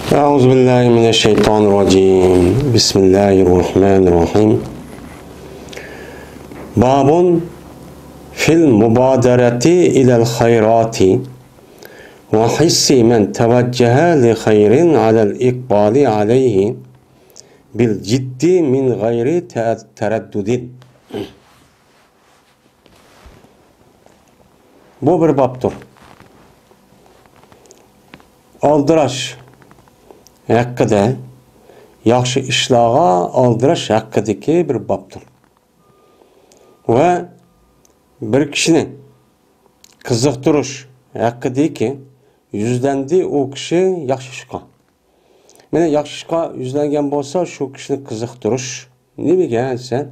أعوذ بالله من الشيطان الرجيم. بسم الله الرحمن الرحيم. باب في المبادرة إلى الخيرات وحس من توجه لخير على الإقبال عليه بالجد من غير تردد. Bu bir baptır. Aldıraş hakkıda, yaxşı işlağa aldıraş hakkıdaki bir baptır. Ve bir kişini kızıktırış hakkıdaki yüzlendi o kişi yaxşı işqa. Mene yaxşı işqa yüzlengen bolsa şu kişini kızıktırış. Nimaga sen?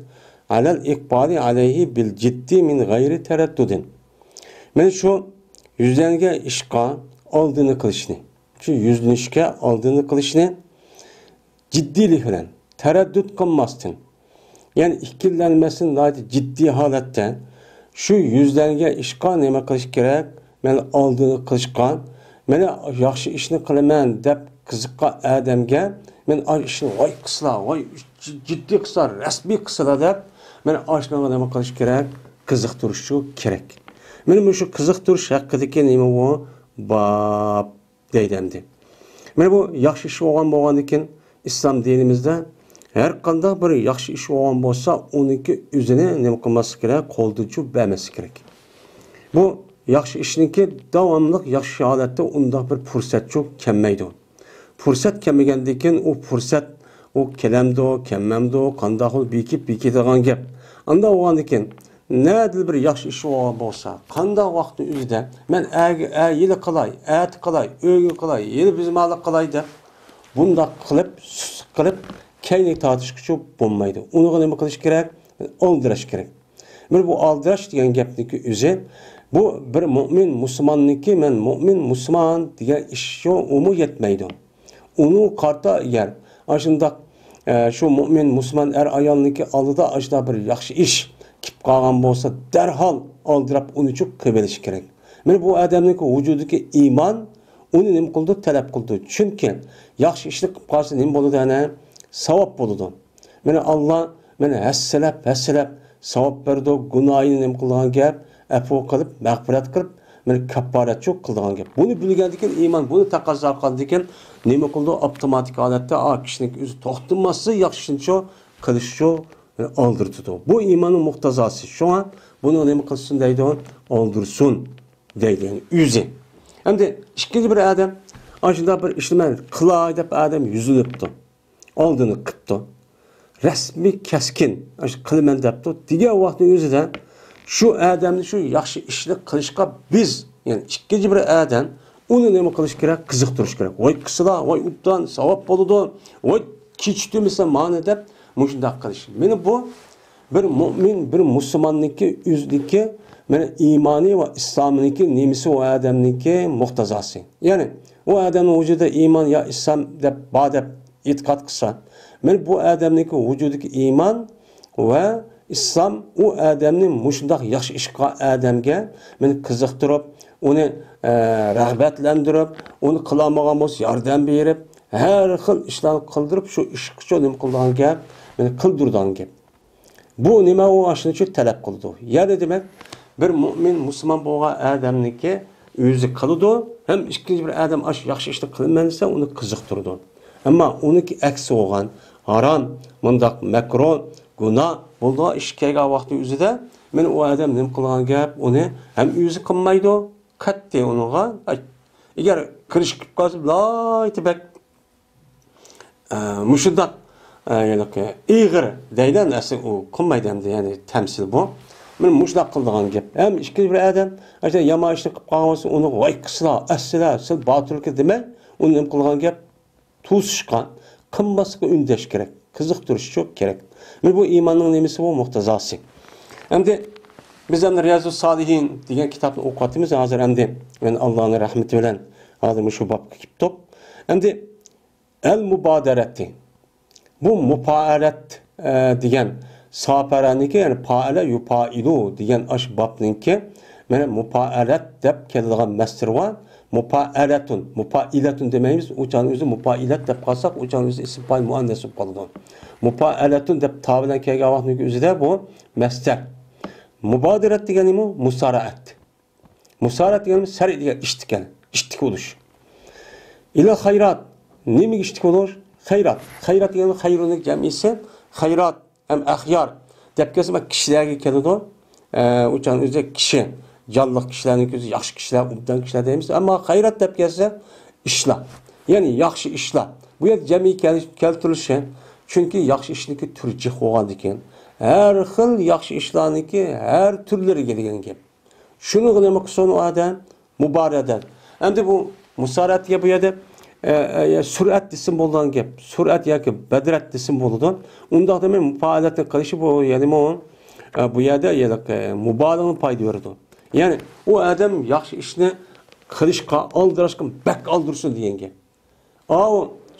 Alel ikbali aleyhi bil ciddi min gayri tereddüdin. Mene şu yüzlengen işqa aldığını qilishni, şu yüzlenişke aldığını qilishni ciddilik bilan, tereddüt qilmasdan, yani ikkilenmesin ciddi holatda şu yüzlengen ishqa nima qilish kerak? Men oldini qilishga, meni yaxshi ishni qilaman deb qiziqqan odamga men ishni voy qilsa, voy ciddiy qilsa, rasmiy qilsa deb men oshnaga nima qilish kerak? Qiziqtirishi kerak. Mana shu qiziqtirish haqidagi nima bu bab deydi endi. Mana bu yaxshi ish bo'lgan bo'lgandan keyin islom dinimizda har qanday bir yaxshi ish bo'lgan bo'lsa, uniki o'zini nima qilmaslik kerak? Qo'ldan bermaslik kerak. Bu yaxshi ishniki davomli yaxshi holatda undaq bir fursat yo'q, kelmaydi. Fursat kelmagandan keyin u fursat u kelamdi, kelmamdi, qanday qilib bekib bekitadigan gap. Unda bo'lgandan keyin nədir bir yaxshi ish bo'lgan bo'lsa, qanday vaqtni o'zida men yili qilay, at qilay, o'yi qilay, yili bizmalik qilay deb bundaq qilib, sus qilib keyinlik tortishguchi bo'lmaydi. Uni nima qilish kerak? Oldirash kerak. Bir bu oldirash degan gapniki o'zi bu bir mo'min musulmonniki men mo'min musulmon degan ish umi yetmaydi. Uni qarta agar ana shundoq shu mo'min musulmon er ayolniki oldida ana bir yaxshi ish kip qolgan bo'lsa, darhol oldirab uni uchun qilib olish kerak. Mana bu odamniki vujudidagi iymon uni nima qildi? Talab qildi. Chunki yaxshi ishni qilib qolsa nima bo'ladi ana? Savob bo'ladi. Mana Alloh mana hassalab hassalab savob berdi, gunohini nima qilgan gap, afv qilib, mag'firat qilib, mana kafforat cho'q qilgan gap. Buni bilgandan keyin iymon buni taqozo qilgandan keyin nima qildi? Avtomatik holatda a kishining o'zi to'xtamasa yaxshi ishni qilish oldirtidi. Bu iymonning muqtazosi. Shunga buni nima qilsin deydi? Oldirsin deydi, yani o'zi. Endi ikkinchi bir odam ana shunday bir ishni men qilay deb odam yuzilibdi. Oldini qilibdi. Rasmiy keskin qilaman debdi. Degan vaqtning o'zida shu odamni shu yaxshi ishni qilishga biz, ya'ni ikkinchi bir odam uni nima qilish kerak? Qiziqtirish kerak. Voy qilsa, voy ubdan savob bo'ladi, voy kechiktirmasa ma'ni deb mushundaq qilish. Meni bu bir mo'min, bir musulmonniki o'ziniki mana iymoni va islomniki nimasi u odamniki muqtazosi. Ya'ni u odamning vujudida iymon yo islom deb bor deb e'tiqod qilsa, mana bu odamniki vujudidagi iymon va islom u odamni mushundaq yaxshi ishga odamga meni qiziqtirib, uni rag'batlantirib, uni qilolmagan bo'lsa yordam berib, har xil ishlarni qildirib, shu ishga nima qilgan gap, meni qildirgan gap. Bu nima u shuning uchun talab qildi. Ya'ni demak, bir mo'min musulmon bo'lgan odamniki o'zi qiladi, ham ikkinchi bir odam yaxshi ishni qilman desa, uni qiziqtirdi. Ammo uniki aksi bo'lgan harom, mundaq makruh, gunoh bo'lgan ish kelgan vaqtning o'zida men u odam nima qilgan gap, uni ham o'zi qilmaydi, qat'iy uniga agar kirishib qolsa, loy tibak mushundaq ig'ir deydi narsa u qilmaydi endi, ya'ni tamsil bu. Men mushundaq qildigan gap. Ham ikkinchi bir odam ana yomon ishni qilib qolgan bo'lsa, uni voy qilsa, asla, sil botirlik demay, uni nima qilgan gap, to'sishga, qilmaslikka undash kerak, qiziqtirish cho'q kerak. Mana bu iymonning nimasi bu muqtazosi. Endi biz endi Riyazus Solihin degan kitobni o'qiyapmiz hozir endi. Men Allohning rahmati bilan hozir shu bobga kelib turib. Endi el mubodarati. Bu mupaalat degan safaraniki, ya'ni faala yupailu degan ash bobninki mana mupaalat deb keladigan masdir va Mupaaletun, mupailetun demaymiz. U chog'ni o'zi mupailat deb qolsak, u chog'ni o'zi ism foil muannas bo'lib qoladi. Mupaaletun deb ta bilan kelgan vaqtning o'zida bu masdar. Mubodirat deganimi musaraat. Musaraat deganimiz sari degan ish degan, ishtik bo'lish. Ila xayrat, nimaga ishtik bo'lish? Xayrat. Xayrat degani xayrunning jamisi, xayrat ham axyor deb kelsa kishilarga keladi. U chog'ni o'zi kishi, jonliq kishilarning o'zi yaxshi kishilar, obdan kishilar deymiz. Ammo xayrat deb kelsa ishlar. Ya'ni yaxshi ishlar. Bu yer jami keltirilishi, chunki yaxshi ishniki turi jiq bo'lgandan keyin har xil yaxshi ishlarniki har turlariga degan gap. Shuni nima qilsin u odam? Mubaradan. Endi bu musaratga bu yerda surat desin bo'lgan gap. Surat yoki badrat desin bo'ladi. Undaq demay mufaalatni qilishi bu, ya'ni bu yerda mubolag'ani foyda beradi. Ya'ni u odam yaxshi ishni qilishga, oldirishga bak oldirsin degan gap.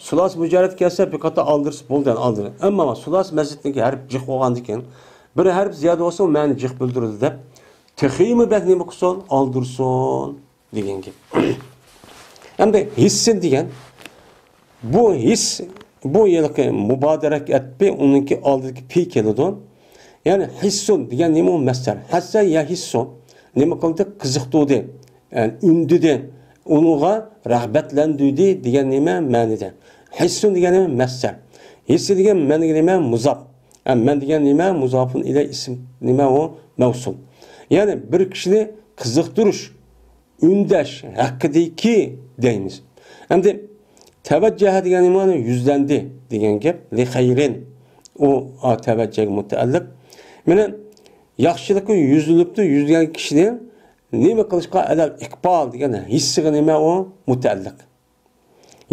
Sulas mujarrad kelsa bir qator oldirsa bo'ldi, oldiradi. Ammo sulas masjidniki harf jiq bo'lgandan keyin bir harf ziyoda bo'lsa ma'ni jiq bildiradi deb teximi bak nima qilsin, oldirsin degan gap. Endi hissin degan bu his, bu yilqi mubodarak etbi uniki oldidagi pi keladi. Ya'ni hissun degan nima u masdar. Hassa ya hissun nima qildi? Qiziqtirdi, ya'ni undidi, uningga rag'batlandirdi degan nima ma'nida. Hissun degani masdar. Hissi degan ma'niga nima muzof. Man degan nima muzofun ila ism nima u mavsul. Ya'ni bir kishini qiziqtirish, undash haqidagi deymiz. Endi tavajjaha degani nimani yuzlandi degan gap, li xayrin u tavajjaga mutaalliq. Mana yaxshilikka yuzilibdi, yuzlangan kishini nima qilishga alal iqbol degan hissiga nima u mutaalliq.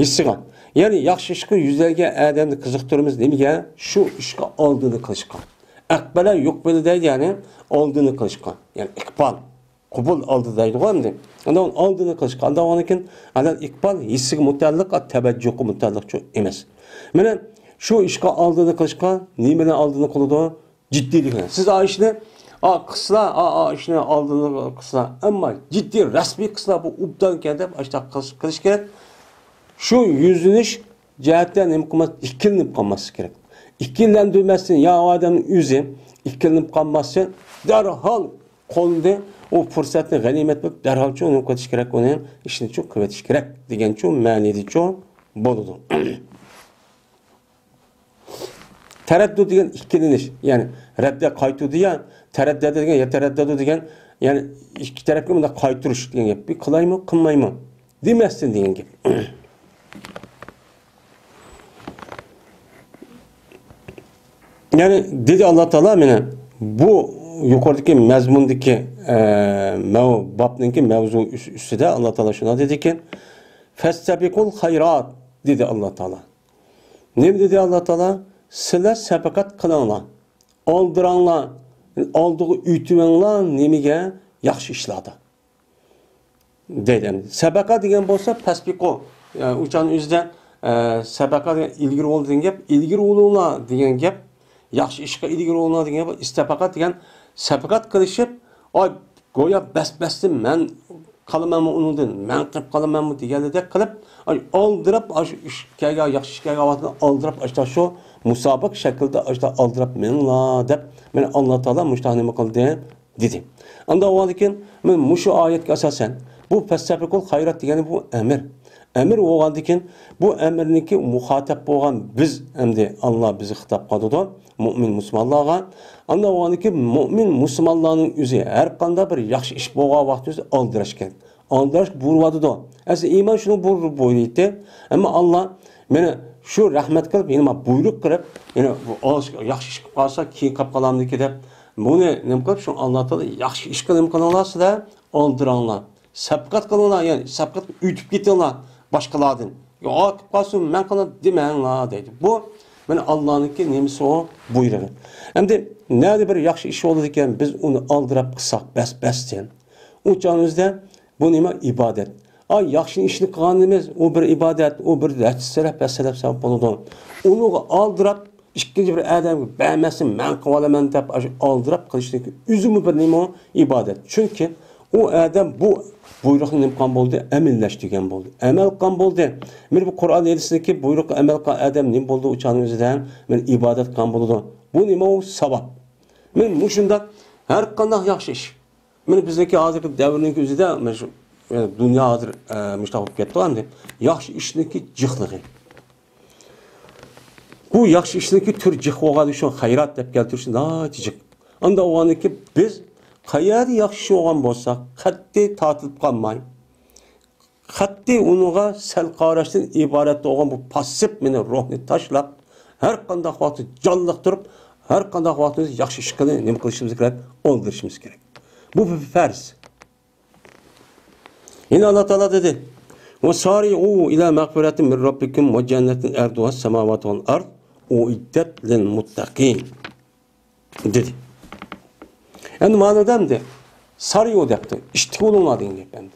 Hissiga. Ya'ni yaxshi ishga yuzlangan odamni qiziqtiramiz nimaga? Shu ishga oldini qilishga. Aqbala yuqbili deydi, ya'ni oldini qilishga. Ya'ni iqbol, qubul oldi deydi endi. Unda oldini qilishga. Unda lekin alal iqbol hissiga mutaalliq, tavajjuhga mutaalliq emas. Mana shu ishga oldini qilishga nima bilan oldini qiladi? Ciddiylik. Siz ishni qilsa, ishni oldini qilsa, ammo jiddiy rasmiy qilsa bu ubdan deb ashta qilish kerak. Shu yuzlanish jihatdan nima qilmas, ikkilanib qolmaslik kerak. Ikkilandirmasdan ya odamning o'zi ikkilanib qolmasdan darhol qo'lda o fursatni g'animat bilib darhol uni qilish kerak, uni ishni qilib kerak degan shu ma'nida bo'ladi. Taraddud degan ikkilanish, ya'ni radda qaytuvdi ya, taraddada degan ya taraddadu degan, ya'ni ikki tarafga bunda qaytirish degan gap. Bir qilaymi, qilmaymi demasdan degan gap. Ya'ni dedi Alloh taolo mana bu yuqoridagi mazmundagi babninki mavzu ustida Alloh taolo shuna dediki: "Fastabiqul xayrat" dedi Alloh taolo. Nima dedi Alloh taolo? Sizlar sabaqat qilinglar, oldiranglar, oldiga uytuvinglar nimaga? Yaxshi ishlarda. Deydi. Sabaqa degan bo'lsa pasbiqu, o'shaning o'zida sabaqa degan ilgari bo'ldi degan gap, ilgari bo'linglar degan gap, yaxshi ishga ilgari bo'linglar degan gap, istafaqat degan sabaqat qilishib, oy go'yo bas-basdan men qolamanmi undan, men qilib qolamanmi deganidek qilib, oldirib shu ishga, yaxshi ishga vaqtini oldirib, shu musobaqa shaklida oldirib mininglar deb mana Alloh taolo mushtah nima qildi dedi. Unda lekin men mushu oyatga asosan bu fastabiqul xayrat degani bu amr. Amr bo'lgandan keyin bu amrniki muxotab bo'lgan biz endi Alloh bizni xitob qiladi mo'min musulmonlarga. Unda bo'lgandan mo'min musulmonlarning o'zi har qanday bir yaxshi ish bo'lgan vaqt o'zi oldirish kerak. Oldirish buyuradi. Asli iymon shuni buyurib bo'ylaydi. Ammo Alloh meni shu rahmat qilib, yana buyruq qilib, yana bu yaxshi ish qilib qolsa keyin qilib qolamdiki deb buni nima qilib shu Alloh taolo yaxshi ish qilib qilinglar sizlar oldiringlar. Sabqat qilinglar, ya'ni sabqat uytib ketinglar boshqalardan. Yo qilib qolsin, men qilaman demanglar deydi. Bu mana Allohningki nimasi o buyrug'i. Endi nada bir yaxshi ish bo'ladi ekan, biz uni oldirab qilsak bas-basdan. U chog'imizda bu nima ibodat. Ay yaxshi ishni qilganimiz u bir ibodat, u bir salaf salaf savob bo'ladi. Uni oldirab ikkinchi bir odamga bermasin, men qilib olaman deb oldirab qilishlik o'zimi bir nima ibodat. Chunki O adam bu buyruqni nima qilgan bo'ldi? Amallashtirgan bo'ldi. Amal qilgan bo'ldi. Mana bu Qur'on hadisdagi buyruqqa amal qilgan odam nima bo'ldi o'chani o'zidan? Mana ibodat qilgan bo'ldi. Bu nima u? Savob. Mana mushunda har qanday yaxshi ish. Mana bizniki hozirgi davrning o'zida mana shu dunyo hozir mushtaq bo'lib ketdi endi. Yaxshi ishniki jiqligi. Bu yaxshi ishniki tur jiq bo'lgani uchun xayrat deb keltirish nihoyat jiq. Unda o'g'aniki biz qayerda yaxshi bo'lgan bo'lsa, qat'iy tortilib qolmay, qat'iy uniga sal qarashdan iborat bo'lgan bu passiv meni ruhni tashlab, har qanday vaqt jonliq turib, har qanday vaqtimiz yaxshi ish qilib, nima qilishimiz kerak, oldirishimiz kerak. Bu bir farz. Yine Allah Teala dedi: "Ve sari'u ila mağfiretin min rabbikum ve cennetin erduha semavatu vel ard uiddet lil muttaqin." Dedi. Endi ma'nodan de sarıyor depti. İşti olunlar degan gap endi.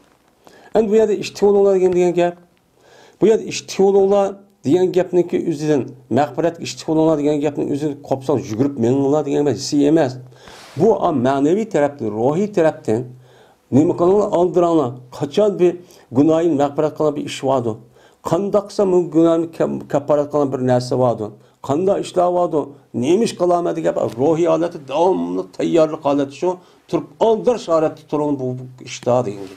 Endi bu yerda işti olunlar degan gap. Bu yerda işti olunlar degan gapniki o'zidan mağfirat işti olunlar degan gapning o'zini qopsan yugurib mininglar degan emas, emas. Bu ma'naviy tarafdan, ruhiy tarafdan nima qilinglar, oldiranglar. Qachon bir gunohni mağfirat qilgan bir ish vardi. Qandoq qilsa bu gunohni kafarat qilgan bir narsa vardi. Qanday ishlar vardi, nima ish qilaman degan ruhiy holati davomli tayyorlik holati shu turib oldirish holati turgan bu ishlar degan.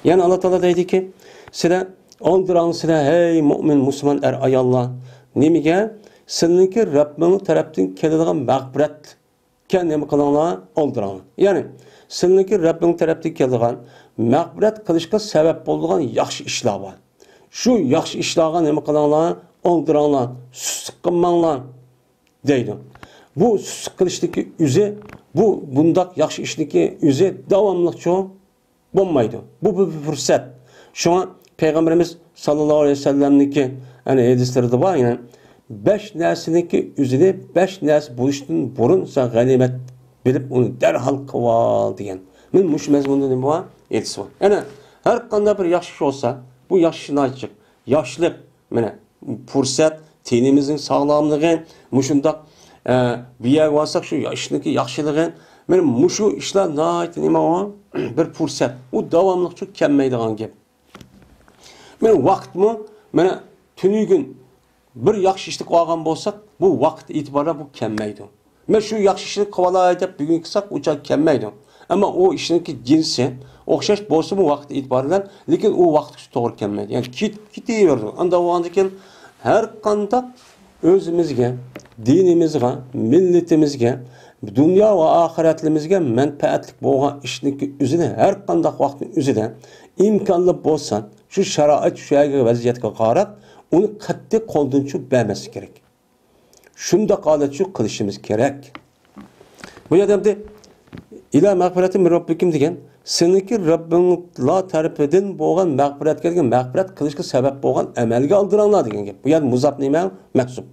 Ya'ni Alloh taolo deydiki, sizlar oldirang, sizlar hey mo'min musulmon er ayollar, nimaga sizniki Rabbing tarafdan keladigan mag'firatga nima qilinglar, oldirang. Ya'ni sizniki Rabbing tarafdan keladigan mag'firat qilishga sabab bo'ladigan yaxshi ishlar bor. Shu yaxshi ishlarga nima qilinglar, oldiranglar, suslik qilmanglar deydi. Bu suslik qilishniki o'zi, bu bundaq yaxshi ishniki o'zi davomliqcha bo'lmaydi. Bu bir fursat. Shunga Peygamberimiz sallallohu alayhi vasallamniki hani hadislarida bor, ya'ni 5 narsaniki o'zini 5 narsa bo'lishdan burun sen g'animat bilib uni darhol qilib degan. Men mush mazmunda nima bor? Hadis bor. Ya'ni har qanday bir yaxshi ish bo'lsa, bu yaxshi ishni aytib, yoshlik mana fursat, tenimizning sog'lomligi, mushundaq bir yerga borsak shu ishniki yaxshiligi, mana mushu ishlar nihoyat nima u? Bir fursat. U davomliqcha kelmaydigan gap. Mana vaqtmi, mana tunigun bir yaxshi ishni qilgan bo'lsak, bu vaqt e'tiborida bu kelmaydi. Mana shu yaxshi ishni qilib olay deb bugun qilsak, uncha kelmaydi. Ammo u ishniki jinsi o'xshash bo'lsa bu vaqt e'tiboridan, lekin u vaqt to'g'ri kelmaydi. Ya'ni ketaveradi. Unda bo'lgandan har qanday o'zimizga, dinimizga, millatimizga, dunyo va oxiratimizga manfaatli bo'lgan ishniki o'zini har qanday vaqtning o'zida imkonli bo'lsa, shu sharoit, shu vaziyatga qarab, uni qat'iy qo'ldan tushib bermaslik kerak. Shunda holat shu qilishimiz kerak. Bu yerda ila mağfiretin min robbikum degan, seniki Rabbinglar tarafidan bo'lgan mağfiratga degan mağfirat qilishga sabab bo'lgan amalga oldiranglar degan gap. Bu yer muzof nima? Maqsud.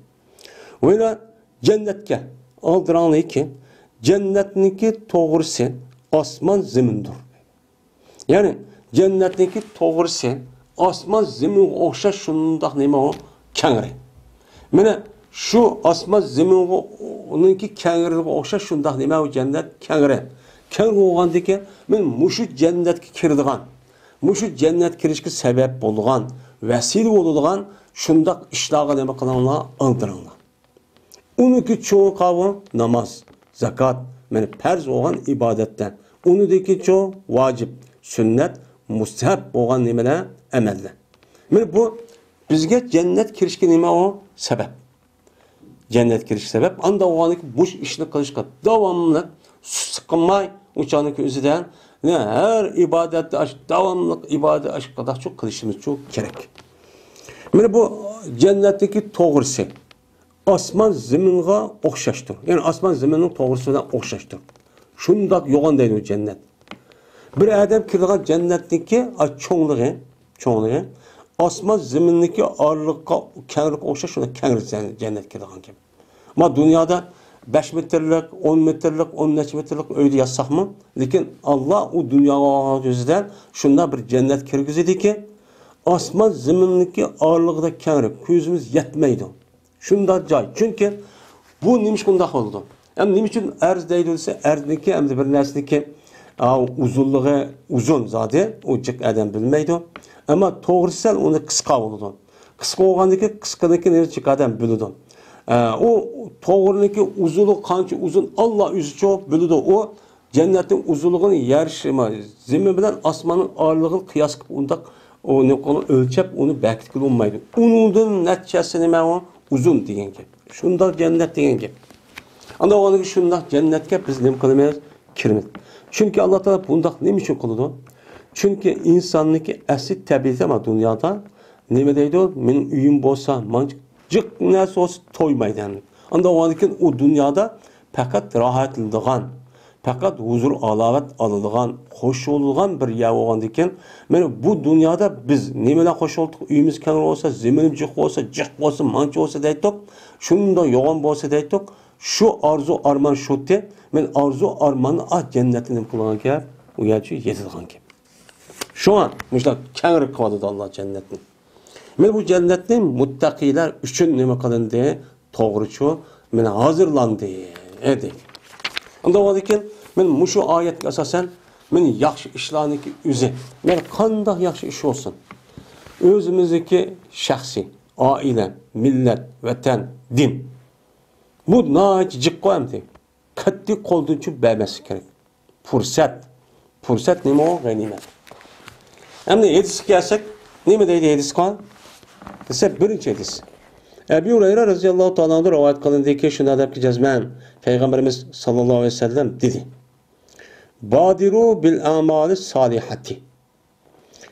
Va jannatga oldiranglarki, jannatniki to'g'risi osmon zamindir. Ya'ni jannatniki to'g'risi osmon zaminga o'xshash shundoq nima u? Kangri. Mana shu osmon zaminga uningki kangriga o'xshash shundoq nima u jannat kangri. Kangri bo'lgandiki, men mushu jannatga kiradigan, mushu jannat kirishga sabab bo'lgan, vasila bo'ladigan shundoq ishlarga nima qilinglar, oldiringlar. Uniki cho'ng qavi namoz, zakat, mana farz bo'lgan ibodatdan. Unidiki cho'ng vojib, sunnat, mustahab bo'lgan nimalar amallar. Mana bu bizga jannat kirishga nima u sabab. Jannat kirish sabab. Unda bo'lganiki bu ishni qilishga davomli suslik qilmay, o'chaniki o'zidan har ibodatni davomli ibodat qadar qilishimiz çok kerak. Mana bu jannatdagi to'g'risi osmon zaminga o'xshashdir. Ya'ni osmon zaminning to'g'risi bilan o'xshashdir. Shundoq yo'g'on deydi u jannat. Bir odam kiradigan jannatniki cho'ngligi osmon zaminniki orliqqa kangriqqa o'xshash shunda kangri jannat kiradigan gap. Ama dunyoda 5 metrlik, 10 metrlik, 10 necha metrlik uyda yatsakmi? Lekin Allah u dunyoga o'zidan shunda bir jannat kirgizadiki, osmon zaminniki orlig'ida kangri, ko'zimiz yetmaydi. Shunda joy. Chunki bu nima uchun bundoq bo'ldi? Ham nima uchun arz deydi desa, arzniki hamda bir narsaniki Uzunluğu uzun zade, o cık adam bilmeydi. Ama to'g'risi onu qisqa oldu. Qisqa olgandaki qisqaniki cık adam bildi. O to'g'riniki uzunluğu qancha uzun Allah o'zi çok bildi. O cennetin uzunluğunu yer zemin bilan osmonning ağırlığını qiyos qilib undaq onu ölçüp onu berkitib olmaydi. Unundan neticesi nima o? Uzun degan gap. Shundoq cennet degan gap. Anda oldiki shundoq cennetga biz nima qilamiz? Kiramiz. Çünkü Allah Teala bundaq nima uchun qiladi? Çünkü insanniki asli tabiati ama dunyoda nima deydi? Mening uyim bo'lsa, jiq narsa bo'lsa to'ymaydi. Anda oldiki u dunyoda faqat rohatlanadigan, faqat huzur alovat oladigan, xush bo'ladigan bir yer bo'lgandan keyin, mana bu dunyoda biz nima bilan xush bo'ldik? Uyimiz keng bo'lsa, zeminimiz jiq bo'lsa, jiq bo'lsa, mancha bo'lsa deydik. Shunda yo'g'on bo'lsa deydik. Şu arzu arman şutti, men arzu armanı ah cennetini qilgan gap, u yerga yetilgan gap. Şu an muşlar kengri qiladi Allah cennetini. Men bu cennetni muttaqilar uchun nima qilindi? To'g'richu, men hazırlandı edi. Unda ekan, men mushu oyatga asosan men yaxshi ishlarniki o'zi, men qanday yaxshi ish bo'lsin, o'zimizniki shaxsiy, oila, millat, vatan, din. Bu jiq qo'yamdi. Qat'iy qo'ldan tushib bermaslik kerak. Fursat. Fursat nima o? G'animat. Endi hadisga kelsak, nima deydi hadisga? Desa birinchi hadis. Ebu Hureyre radıyallahu ta'ala'dan rivayet qilindiki, shunda deb jazman Peygamberimiz sallallahu aleyhi ve sellem dedi. Badiru bil amali salihati.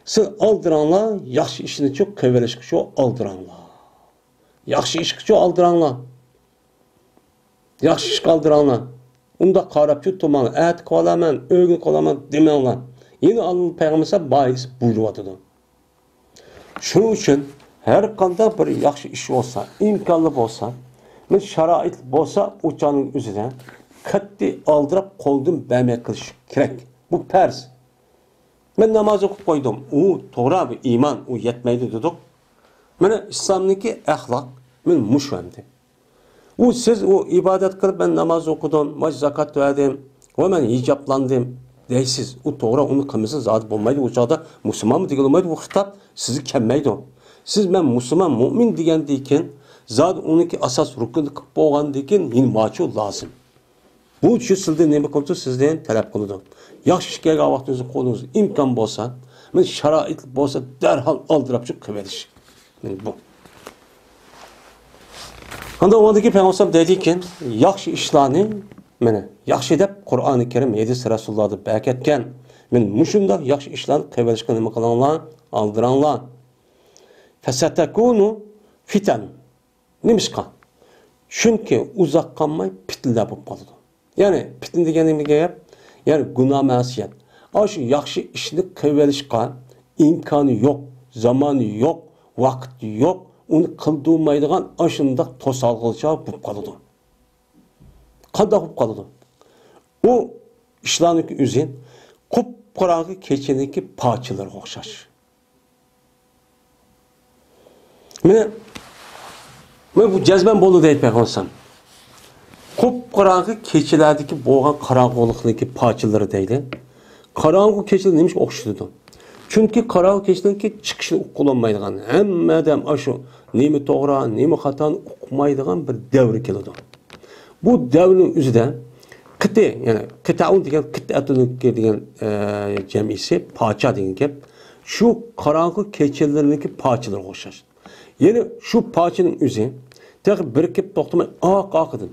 Siz aldıranlar yaxshi ishni çok qilishga shu aldıranlar. Yaxshi ishga shu aldıranlar. Yaxshi ish qaldıranlar. Unda qarab tutmanglar, ət qolaman, o'g'il qolaman demanglar. Yine Allah Peygamber bayis buyuruyordu. Şunun için her qanday bir yaxshi ish olsa, imkonli bo'lsa, bir şarait bo'lsa, o canın üzerine qat'iy aldırıp qo'ldan bermay qilish kerak. Bu farz. Men namoz o'qib qo'ydim. U to'g'ri bir iymon, u yetmaydi dedik. Mana islomniki axloq, men mushu endi. U siz o ibadet qilib ben namaz okudum, maç zakat verdim, ve ben hicaplandım deysiz. O doğru onu qilmasa zat bo'lmaydi. O çağda Müslüman mı degan olmaydi. Bu xitob sizi kelmaydi. Siz ben Müslüman, mümin degandan keyin zat uniki asas rukun qilib bo'lgandan keyin yine maçu lazım. Bu şu sizden nima qildi? Sizdan talab qiladi. Yaxshi ishga kelgan vaqtingizni qo'lingizda imkon bo'lsa, men sharoit bo'lsa darhol oldirib chiqib qilib Men bu. Anda oradaki Peygamber dedi ki, yaxshi ishlarni mana yaxshi deb Qur'oni Karim hadis Rasulullohda berkitgan. Men mushundaq yaxshi ishlarni qilishga nima qilinglar? Aldiranglar. Fasatakunu fitan. Nimishqa? Chunki uzoq qolmay fitnalar bo'lib qoladi. Ya'ni fitna degan nima gap? Ya'ni gunoh ma'siyat. Shu yaxshi ishni qilishga imkoni yo'q, zamoni yo'q, vaqt yo'q. Onu qildirmaydigan ashundaq to'salg'icha bo'lib qoladi. Qanday bo'lib qoladi? U ishlarniki o'zi qup-qorong'i kechaniki parchalarga o'xshash. Mana bu jazman bo'ldi deydi payg'ambar. Qup-qorong'i kechalardagi bo'lgan qorong'ulikniki parchalari deydi. Qorong'u kechalar nima o'xshaydi? Çünkü qorong'u kechalarniki chiqishni uqilolmaydigan, hamma odam shu nima to'g'ri, nima xatoni uqmaydigan bir davr keladi. Bu davrning o'zida qiti, ya'ni qitaun degan qit'atun degan jamiysi parcha degan gap, shu qorong'u kechalarniki parchalarga o'xshash. Ya'ni shu parchaning o'zi tag'i birikib to'xtamay oq-oqidan.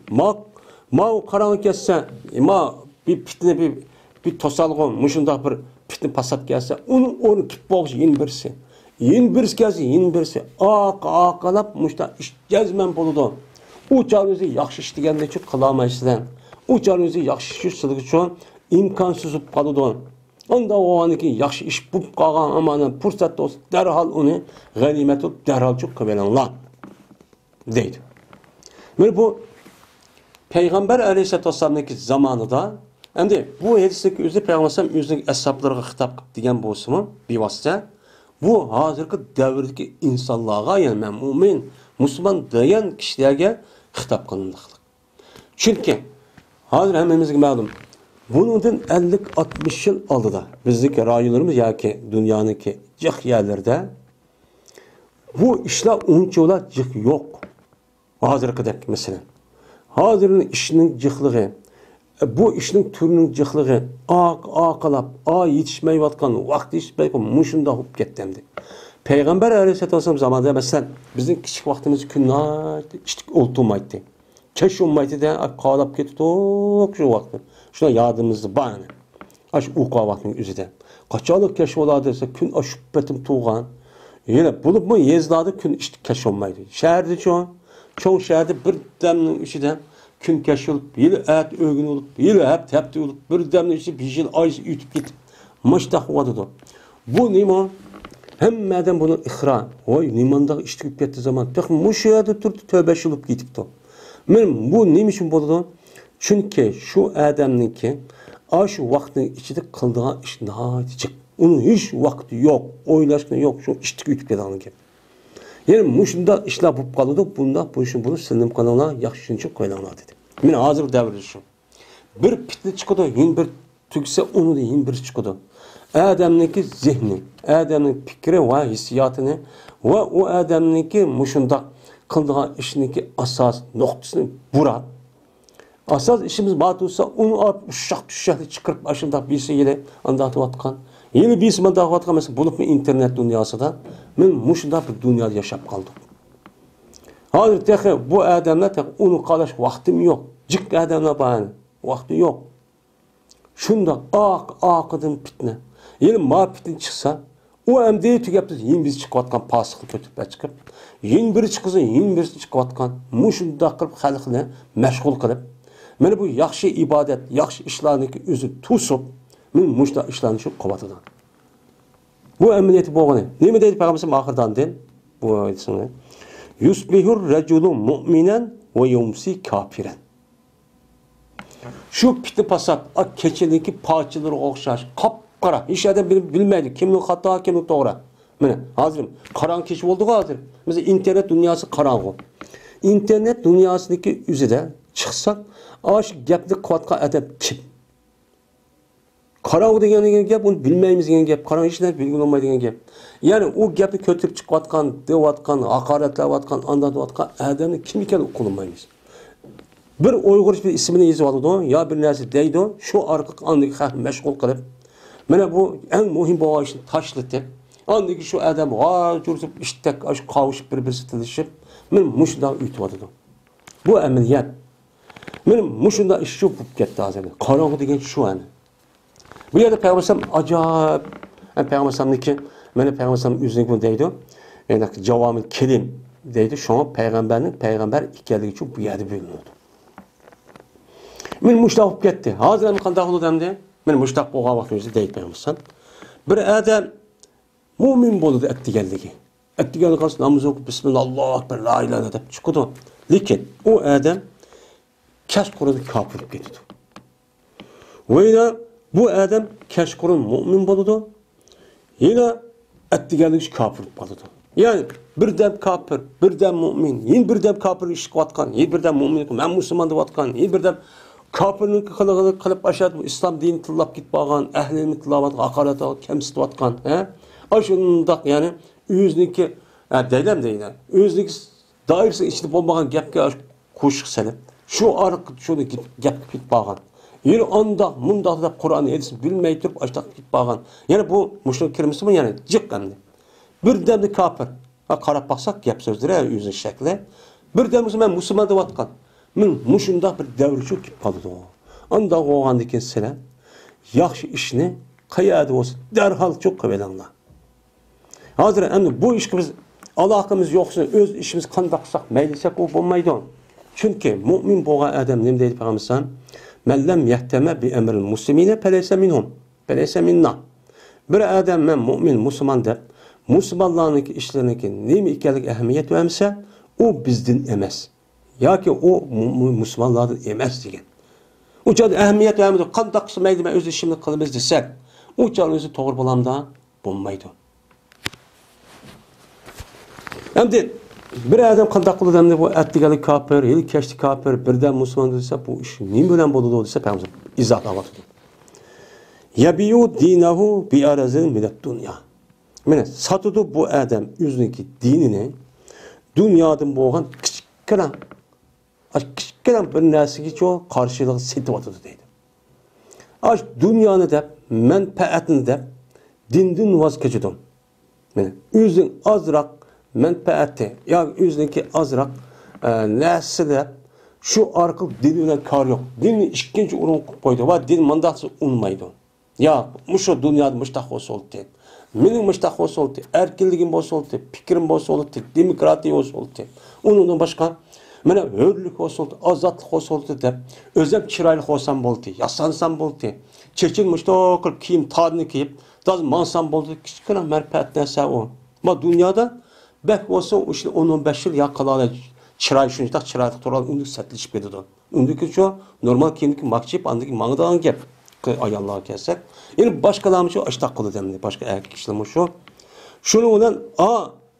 Ma qorong'u ketsa, ma bir fitna bir to'salg'u, mushundaq bir fitna fasad gelse, onun onu tutboğuş yeni birisi. Yeni birisi gelse, yeni birisi. Aq-aqalab muşta iş gezmen boludu. U çağrınızı yaxşı iş degende üçün qılamaysızdan. U çağrınızı yaxşı iş üçün imkansız qalıdı. Onda o anki yaxşı iş bup qalğan amanın fursat olsa derhal onu ganimet olup derhal çok qıbelanlar. Deydi. Böyle bu Peygamber Aleyhisselatü Vesselam'daki zamanı endi bu hadisdagi o'zi Peygamber o'zining ashablariga xitob qilib degan bo'lsa-mu, bevosita bu hozirgi davrdagi insonlarga, ya'ni men mo'min, musulmon degan kishilarga xitob qilinadi. Chunki hozir hammamizga ma'lum, Bunundan 50-60 yıl aldıda bizdeki rayonlarımız yoki dunyoning jiq yerlerida bu ishlar unchalar jiq yo'q. Hozirgidek masalan. Hozirning ishining jiqligi, bu ishning turining jiqligi oqilab, yetishmayotgan, vaqt yetishmay mushunda bo'lib ketdi endi. Payg'ambar alayhissalatu vassalam zamonida masalan bizning kichik vaqtimiz kunlar ishtik o'ltirmaydi. Kesh olmaydi da qalab ketdi shu vaqtda. Shuna yodimizda bor. Aş o'qigan vaqtning o'zida. Qachonlik kesh bo'ladi desa, kun oshib betim tug'an. Yana bo'libmi yezlarda kun ishtik kesh olmaydi. Shaharda cho'ng shaharda bir damning ichida kun kesh bo'lib, yili at o'gin bo'lib, yili hafta hafta bo'lib, bir damning ichida bir yil oy o'tib ketib, mushtaq bo'ladi. Bu nima? Hammadan buni ixro. Voy, nimandaq ish tugib ketdi zaman. Tex mushu yerda turdi, tavba qilib ketibdi. Men bu nima uchun bo'ladi? Chunki shu odamniki shu vaqtning ichida qildigan ish nihoyat jiq. Uning hech vaqti yo'q, o'ylashni yo'q, shu ish tugib ketadigan gap. Ya'ni mushunda ishlar bo'lib qoladi, bunda bu ishni buni silinib qolinglar, yaxshi tushuncha qo'yinglar dedi. Men hozir davrda shu. Bir fitna chiqadi, yana bir tugsa, uni yana bir chiqadi. Odamniki zehni, odamning fikri va hissiyotini va u odamniki mushunda qildigan ishniki asos nuqtasini burab, asos ishimiz bor bo'lsa, uni olib ushoq tushoqni chiqarib, shundoq birsi yili andatayotgan, yili birsi mandaqayotgan, masalan, bo'libmi internet dunyosida men mushunda bir dunyoda yashab qoldim. Hozir texi bu odamlar texi uni qalash vaqtim yo'q. Jiq odamlar bor, vaqti yo'q. Shundoq oq oqidan fitna. Yili ma fitna chiqsa, u endi tugabdi, yana biz chiqayotgan pasiqni ko'tarib chiqib, yana biri chiqsa, yana birisi chiqayotgan, mushundoq qilib xalqni mashg'ul qilib, mana bu yaxshi ibodat, yaxshi ishlarniki o'zi to'sib, men mushundoq ishlarni shu qilyotadi. Bu amaliyati bo'lgani. Nima deydi payg'ambarimiz oxiridan den? Bu aytsin. Yusbihur rajulu mu'minan va yumsi kafiran. Shu fitna fasod, kechaniki parchalarga o'xshash, qop-qora. Hech odam bilmaydi kimning xato, kimning to'g'ri. Mana hozir qorong'i kech bo'ldi-ku hozir. Biz internet dunyosi qorong'u. Internet dunyosiniki o'zida chiqsak, shu gapni qilayotgan odam kim? Qorong'u degan gap, uni bilmaymiz degan gap, qorong'u hech narsa bilgin olmaydigan gap. Ya'ni u gapni ko'tarib chiqayotgan, deyotgan, haqoratlayotgan, andatayotgan odamni kim ekanini uqolmaymiz. Bir Uyg'ur bir ismini yozib oladi, yo bir narsa deydi, shu orqali andagi xalqni mashg'ul qilib, mana bu eng muhim bo'lgan ishni tashlatib, andagi shu odam g'ar ishdak qovushib bir-birisi tilishib, men mushundoq o'tyotdi. Bu amaliyot. Men mushundoq ish shu bo'lib ketdi hozir. Qorong'u degan shu ana. Bu yerda payg'ambar ajoyib, payg'ambarniki, mana payg'ambar o'zining bu deydi, ya'ni javomil kelim deydi, shunga payg'ambarning payg'ambar ekanligi uchun bu yerda bo'linadi. Men mushtaq bo'lib ketdi. Hozir ham qanday bo'ldi endi? Men mushtaq bo'lgan vaqtimizda deydi payg'ambar. Bir odam mo'min bo'ldi atdiganligi. Atdiganligi qilsa namoz o'qib bismillah Allohu akbar la ilaha deb chiqadi. Lekin u odam kashqurida kofir bo'lib ketdi. Va yana bu odam kashqurun mo'min bo'ladi. Yana atdiganligi kofir bo'lib qoladi. Ya'ni birdam kofir, birdam mo'min, yana birdam kofir ish qilayotgan, yana birdam mo'min, men musulmon deyotgan, yana birdam kofirning qilig'ini qilib ashad bu islom dinini tillab ketib qolgan, ahlini tillab, haqorat kamsitayotgan, ha? Shundoq, ya'ni o'ziniki deylam deydi. O'ziniki doirasi ichida bo'lmagan gapga qo'shiq solib, shu orqali shuni gap ketib qolgan. Yana undoq, mundoq deb Qur'on hadisni bilmay turib ashtaq ketib qolgan. Ya'ni bu mushuk kirmisimi, ya'ni jiq endi. Birdamda kofir. Qarab baqsaq gap so'zlari o'zining shakli. Birdam men musulmon deyotgan. Men mushundoq bir davr shu kelib qoldi. Undoq bo'lgandan keyin sizlar yaxshi ishni qayerda bo'lsa darhol cho'q qilinglar. Hozir endi bu ishga biz aloqamiz yo'qsa, o'z ishimiz qanday qilsak, mayli desak u bo'lmaydi. Chunki mo'min bo'lgan odam nima deydi payg'ambar? Men lam yahtama bi amril muslimina falaysa minhum, falaysa minna. Bir odam men mo'min musulmon deb musulmonlarning ishlariniki nima ekanligi ahamiyat bermasa, u bizdan emas. Yoki u musulmonlardan emas degan. U chog'da ahamiyat bermaydi, qanday qilsa mayli men o'z ishimni qilamiz desak, u chog'da o'zi to'g'ri bo'lamda bo'lmaydi. Endi bir odam qanday qiladi endi bu atdiganlik kofir, yili kechdi kofir, birdan musulmon desa, bu ish nima bilan bo'ladi desa, payg'ambar izohlayapti. Yabiyu dinahu bi arazin mined dünya. Mine satıdı bu adam özününki dinini dünyadan bolğan kichikgina kichikgina bir narsaga qarshılığı setyapti deydi. Aş dünyani deb, menfaatini deb dinden voz kechadi. Mine özün azroq menfaati yoki özününki azroq narsa deb şu orqali din bilan kor yo'q. Dinni ikkinchi o'ringa qo'yib qo'ydi va din mandaqsi unmaydi. Ya mushu dunyoda mushtaq bo'lsa bo'ldi. Mening mushtaq bo'lsa bo'ldi, erkinligim bo'lsa bo'ldi, fikrim bo'lsa bo'ldi, demokratiya bo'lsa bo'ldi. Undan boshqa mana hurlik bo'lsa bo'ldi, ozodlik bo'lsa bo'ldi deb o'zim chiroyli bo'lsam bo'ldi, yasansam bo'ldi. Chechin mushtaq qilib kiyim torni kiyib, toz mansam bo'ldi, kichkina manfaat narsa u. Ma dunyoda bak bo'lsa o'sha 10-15 yil yaqinlar chiroy shunday chiroyli turadi, uni satilishib ketadi. Undiki shu normal kiyimdiki makchip, andiki mangdan gap. Ayollarga kelsak, endi boshqalarni shu ashtaq qiladi endi, boshqa erkak kishilar shu. Shuni bilan a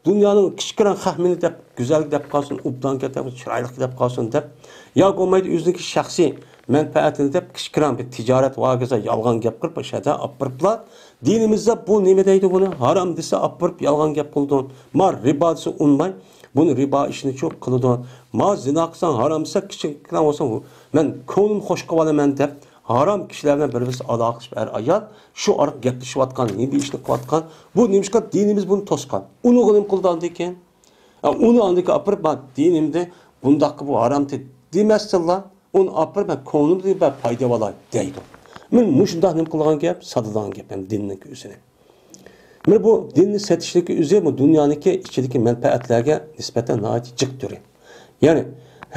dunyoning kichkina xahmini deb, go'zallik deb qolsin, ubdan deb, chiroyli deb qolsin deb, yoki bo'lmaydi o'ziniki shaxsiy manfaatini deb kichkina bir tijorat va yolg'on gap qilib o'shada olib boriblar. Dinimizda bu nima deydi buni? Harom desa olib borib yolg'on gap qildi. Ma ribo desa unmay, buni ribo ishini cho'q qildi. Ma zino qilsang harom desa kichkina bo'lsa, men ko'nglim xush qilib olaman deb haram kişilerden bir-birisi aloqasi er ayol şu arıq gaplashayotgan, nima ishni qilayotgan, bu nemishqa dinimiz buni to'sgan. Uni nima qildi andikin? Uni andiki opirib, ben dinimde bundaq bu harom demasdilar, uni opirib ben ko'nglimda ben foyda olay deydi. Men mushundaq nima qilgan gap, sotadigan gap ham dinning o'zini. Men bu dinni satishligi o'zi bu dunyoniki ichidagi manfaatlarga nisbatan nihoyat jiq turi. Ya'ni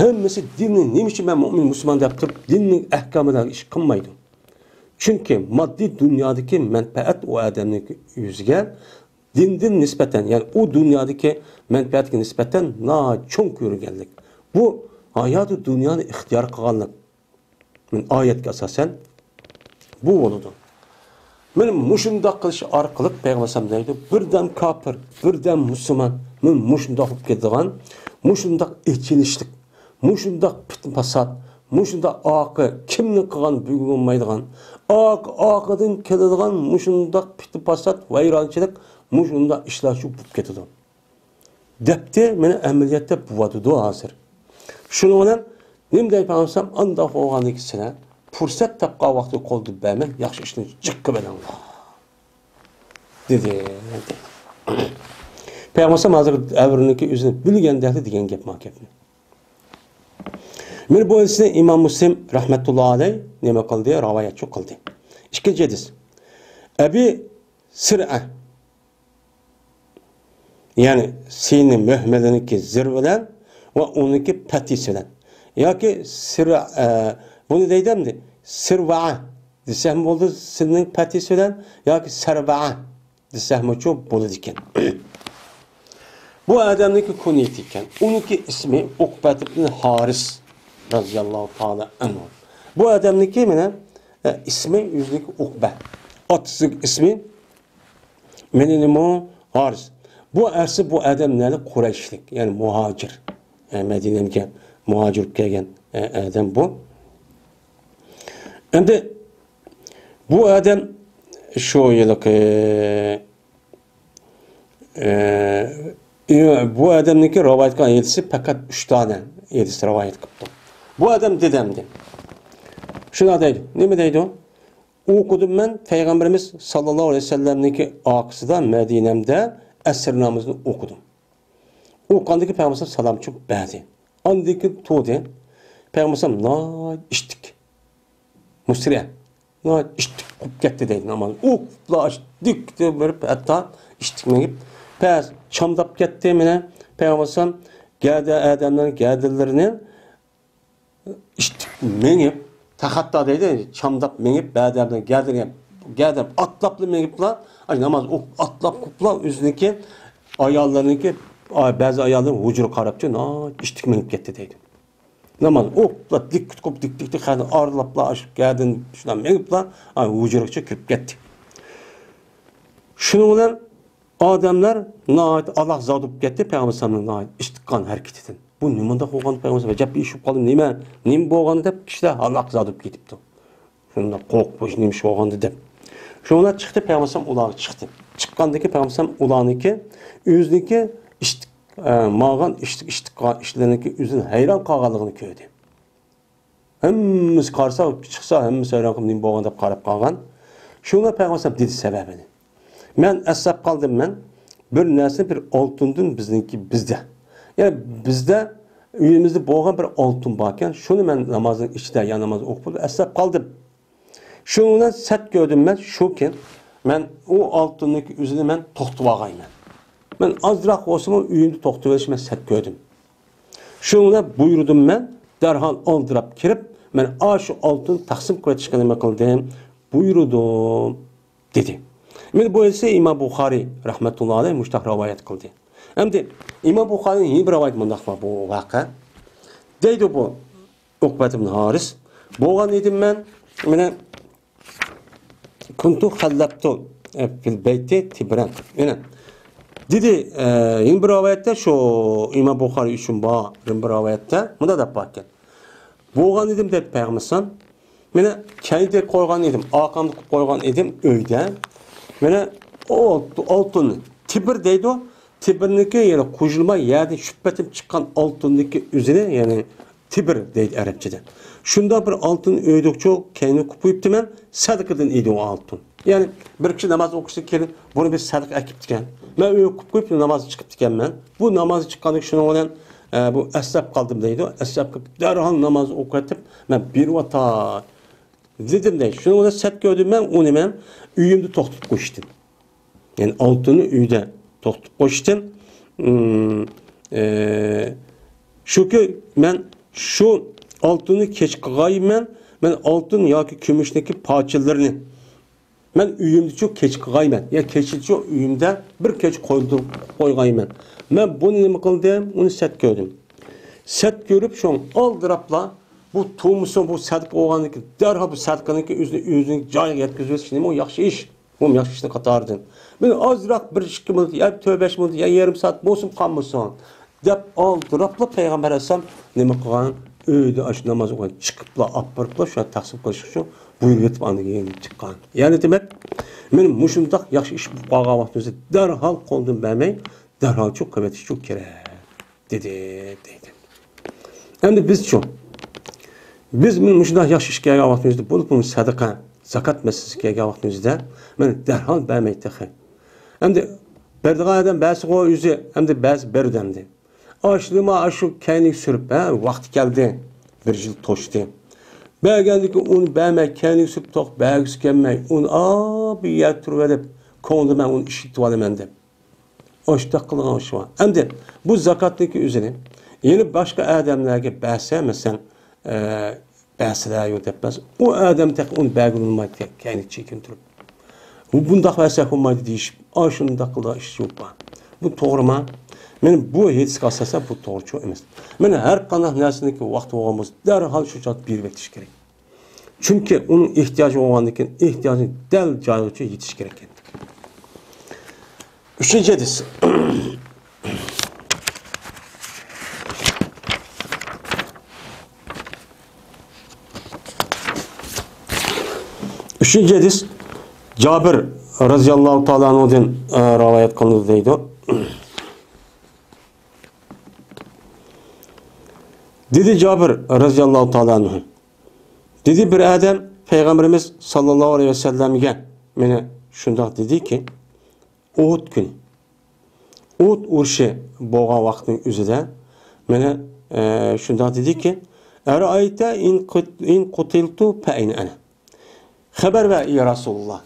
hammasi dinni nima uchun men mo'min musulmon deb turib dinning ahkomida ish qilmaydi. Chunki moddiy dunyodagi manfaat u odamning yuziga dindan nisbatan, ya'ni u dunyodagi manfaatga nisbatan cho'ng ko'rganlik. Bu hayoti dunyoni ixtiyor qilganlik. Men oyatga asosan bu bo'ladi. Men mushundoq qilish orqali payg'ambar deydi, birdam kofir, birdam musulmon, men mushundoq bo'lib ketadigan, mushundoq echinishlik, mushundoq fitna fasod, mushundoq oqi kimni qilgan bugun bo'lmaydigan, oq oqidan keladigan mushundoq fitna fasod, vayronchilik, mushundoq ishlar shu bo'lib ketadi. Debdi, meni amaliyotda bo'lyapti hozir. Shuning bilan nima deb payg'ambar andoq bo'lgandan keyin fursat topgan vaqtda qo'lni bermay, yaxshi ishni jiqqa beranglar dedi. Payg'ambar hozir davrniki o'zini bilganda degan gap ma gapni. Men bu hadisni İmam Muslim rahmatullohi alayh nima qildi? Rivoyat qildi. Ikkinchi hadis. Abi Sir'a, ya'ni seni muhmaliniki zir bilan va uniki patisi bilan yoki sir'a, buni deydimdi, sirva desam bo'ldi, sinning patisi bilan yoki sarva desam cho'p bo'ladi ekan. Bu odamniki kuniyati ekan. Uniki ismi Uqbat ibn Haris radhiyallohu ta'ala anhu. Bu odamniki mana ismi yuzlik Uqba. Otasining ismi meni nima Haris. Bu arsi bu odamlarni Qurayshlik, ya'ni muhojir, yani Madinaga muhojir kelgan odam bu. Endi bu odam shu yilgi bu odamniki rivoyat qilgan hadisi faqat 3 tona hadis rivoyat qilibdi. Bu odam dedamdi. Shuna deydi. Nima deydi? O'qidim men Payg'ambarimiz sallallohu alayhi vasallamniki oqisida Madinamda asr namozini o'qidim. O'qandiki Payg'ambar salom chup berdi. Andiki to'di. Payg'ambar no ichdik. Musriya. No ichdik qilib ketdi deydi namoz. O'qibla dik deb berib hatto ichdik mingib pas chamdab ketdi meni Payg'ambar gada odamlarning gadillarini ichdik mingib taxatta deydi, chamdab mingib badamdan gadirgan, gadir atlabla mingibla namoz o'qib atlab qilibla o'ziniki ayollarniki ba'zi ayollar hujra qarabchi no ichdik mingib ketdi deydi. Namoz o'qibla dik qilib dik dik dik hadi orlabla ashib gadin shundan mingibla hujraga kirib ketdi. Shuning bilan odamlar nihoyat Alloh zot bo'lib ketdi payg'ambarning nihoyat ishtiqqan harakatidan. Bu nimada bo'lgan payg'ambar ajab ish bo'lib qoldi, nima nima bo'lgan deb kishilar Alloh zot bo'lib ketibdi. Shunda qo'rqib nima ish bo'lgandi deb. Şuna çıxdı Peyğəmbər ularga çıxdı. Çıxqandakı Peyğəmbər ularniki özüniki mağan iştik işlərindəki özünün heyran qalğanlığını gördü. Hemmimiz qarsa çıxsa hemmimiz heyran qalıb nima bolğan deb qarab qalğan. Şuna Peyğəmbər dedi səbəbini. Mən əslab qaldım mən bir нәрсе bir altından bizniki bizdə. Yəni bizdə uyimizda bo'lgan bir oltin bor ekan, shuni men namozning ichida ya namoz o'qib eslab qoldim. Shundan sat ko'rdim men shuki, men u oltinniki o'zini men to'xtatib olganman. Men ozroq bo'lsa uyimda to'xtatib olishni men sat ko'rdim. Shundan buyurdim men, darhol oldirab kirib, men shu oltin taqsim qilishga nima qildim? Buyurdim dedi. Men bu esa İmam Buxoriy rahmatullohi alayhi mushtaq rivoyat qildi. Endi İmam Buxoriyning yana bir rivoyat mundaq var bu voqea. Deydi bu Uqbat ibn Haris, bo'lgan edim men, mana kuntu khallabtu fil bayti tibran. Mana dedi, yana bir rivoyatda shu İmam Buxoriy uchun bor bir rivoyatda bunda deb bor ekan. Bo'lgan edim deb payg'ambar, mana kayda qo'ygan edim, orqamda qo'yib qo'ygan edim uyda. Mana oltinni tibir deydi o. Tibirniki yani qo'shilma yerdan shupatib chiqqan oltinniki o'zini yani tibir deydi arabchada. Shunda bir oltin uydukçu kayni qo'yibdi men sadaqadan edi o oltin. Yani bir kishi namoz o'qishga kelib buni bir sadaqa akibdi. Men uyga qo'yib qo'yib namoz chiqibdi ekanman. Bu namoz chiqqandan shuning bilan bu eslab qoldim deydi. Eslab qilib darhol namoz o'qitib men bir vata dedim deydi. Shuning bilan sat ko'rdim men uni men uyimda to'xtatib qo'yishdim. Yani oltinni uyda to'xtatib qo'yishdim. Shuki men shu oltinni kech qilg'ayman, men oltin yoki kumushniki parchalarini men uyimda kech qilg'ayman. Ya kechicha uyimda bir kech qo'yg'ayman. Men buni nima qildim? Uni sat ko'rdim. Sat ko'rib shu oldirabla bu tumusun bu sadaqa bo'lganiki darhol bu sadaqaniki o'zini joyiga yetkazib nima u yaxshi ish. Bu yaxshi ishni qatoridan. Men ozroq 1-2 minut, ya 4-5 minut, ya yarim soat bo'lsin qolmasin deb oldirabla payg'ambar alayhisalom nima qilgan? Uyda shu namoz o'qigan chiqibla olib boribla shu taqsim qilish uchun buyurib yetib andan keyin chiqqan. Ya'ni demak, men mushundaq yaxshi ish bo'lib qolgan vaqtimizda darhol qo'ldan bermay, darhol chu qilib chu kerak dedi deydi. Endi biz-chu biz mushundaq yaxshi ish kelgan vaqtimizda bo'lib bu sadaqa, zakat masalasi kelgan vaqtimizda men darhol bermay taxi. Endi berdigan odam ba'zi o'zi, endi ba'zi berdi endi. Ashlima shu kaynik surib, vaqt keldi, bir yil to'shdi. Bergandiki uni bermay kaynik surib to'q bergisi kelmay, uni bir yer turib ko'ngli men uni ishlatib olaman deb. Oshtaq qilgan shu. Endi bu zakatniki o'zini yana boshqa odamlarga bersa, masalan, bersalar yo'q deb bas, u odam taq uni bergilmaydi, kaynik chekin turib. Bu bundaq bersa bo'lmaydi deyishib, shundaq qilgan ish yo'q. Bu to'g'rimi? Men bu hadisga asosan bu to'g'ri emas. Men har qanday narsaniki vaqti bo'lgan bo'lsa, darhol shu chot berib ketish kerak. Chunki uning ehtiyoji bo'lgandan keyin ehtiyojini dal joyigacha yetish kerak endi. Uchinchi hadis. Uchinchi hadis Jabir radhiyallohu taolo anhudan rivoyat qilindi deydi. Dedi Jabir radhiyallohu taolo anhu. Dedi bir adam Peygamberimiz sallallahu aleyhi ve sellem'e meni shundoq dediki, Uhud kuni, Uhud urushi bo'lgan vaqtning o'zida meni shundoq dediki, Arayta in qutiltu fa ayna ana. Xabar ver ya Rasulullah.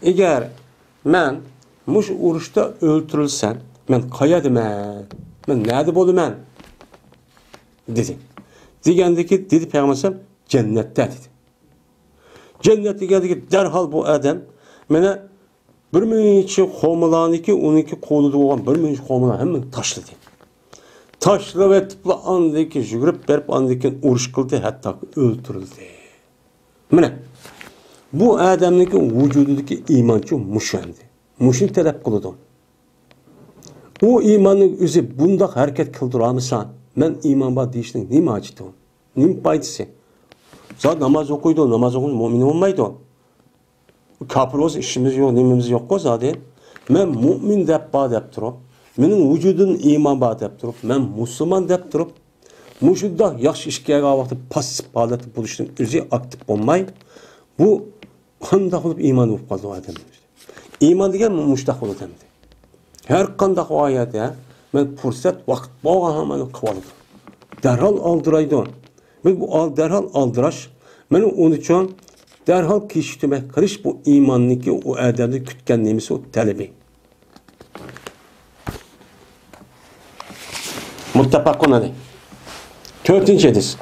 Eğer men mush urushda o'ltirilsam, men qayerdaman? Men nerede bo'laman? Dedi. Degandiki, dedi Peygamber cennette dedi. Cennet degandiki derhal bu adam meni bir muncha xo'mlaniki, uniki qo'lida bo'lgan bir muncha xo'mlan hammani tashladi. Tashlab etibla andaki yugurib berib andaki urush qildi, hatto o'ltirildi. Mana bu odamniki vujudidagi iymonchi mushandi. Mushuni talab qiladi. U iymonning o'zi bundoq harakat qildiramisan? Men iymon bor deyishning nima hojati? Nima foydasi? Zot namoz o'qiydi, namoz o'qib mo'min bo'lmaydi. Kafir olsa işimiz yo'q, nimamiz yo'q zaten. Men mu'min deb bor deb turib, mening vujudum iymon bor deb turib, men musulmon deb turib, mushundaq yaxshi ish kelgan vaqtda passiv holatda bo'lishning o'zi aktiv bo'lmay, bu qanday qilib iymon bo'lib qoldi odam. Iymon degan mushtaq bo'ladi endi. Har qanday oyatda men fursat vaqt bo'lgan hammani qilib oladi. Darhol oldiraydi. Men bu darhol oldirash, men uning uchun derhal kechiktirmay qilish bu iymonniki u odamni kutgan nemisi u talabi. Muttafaqun alayh. 4. Hadis.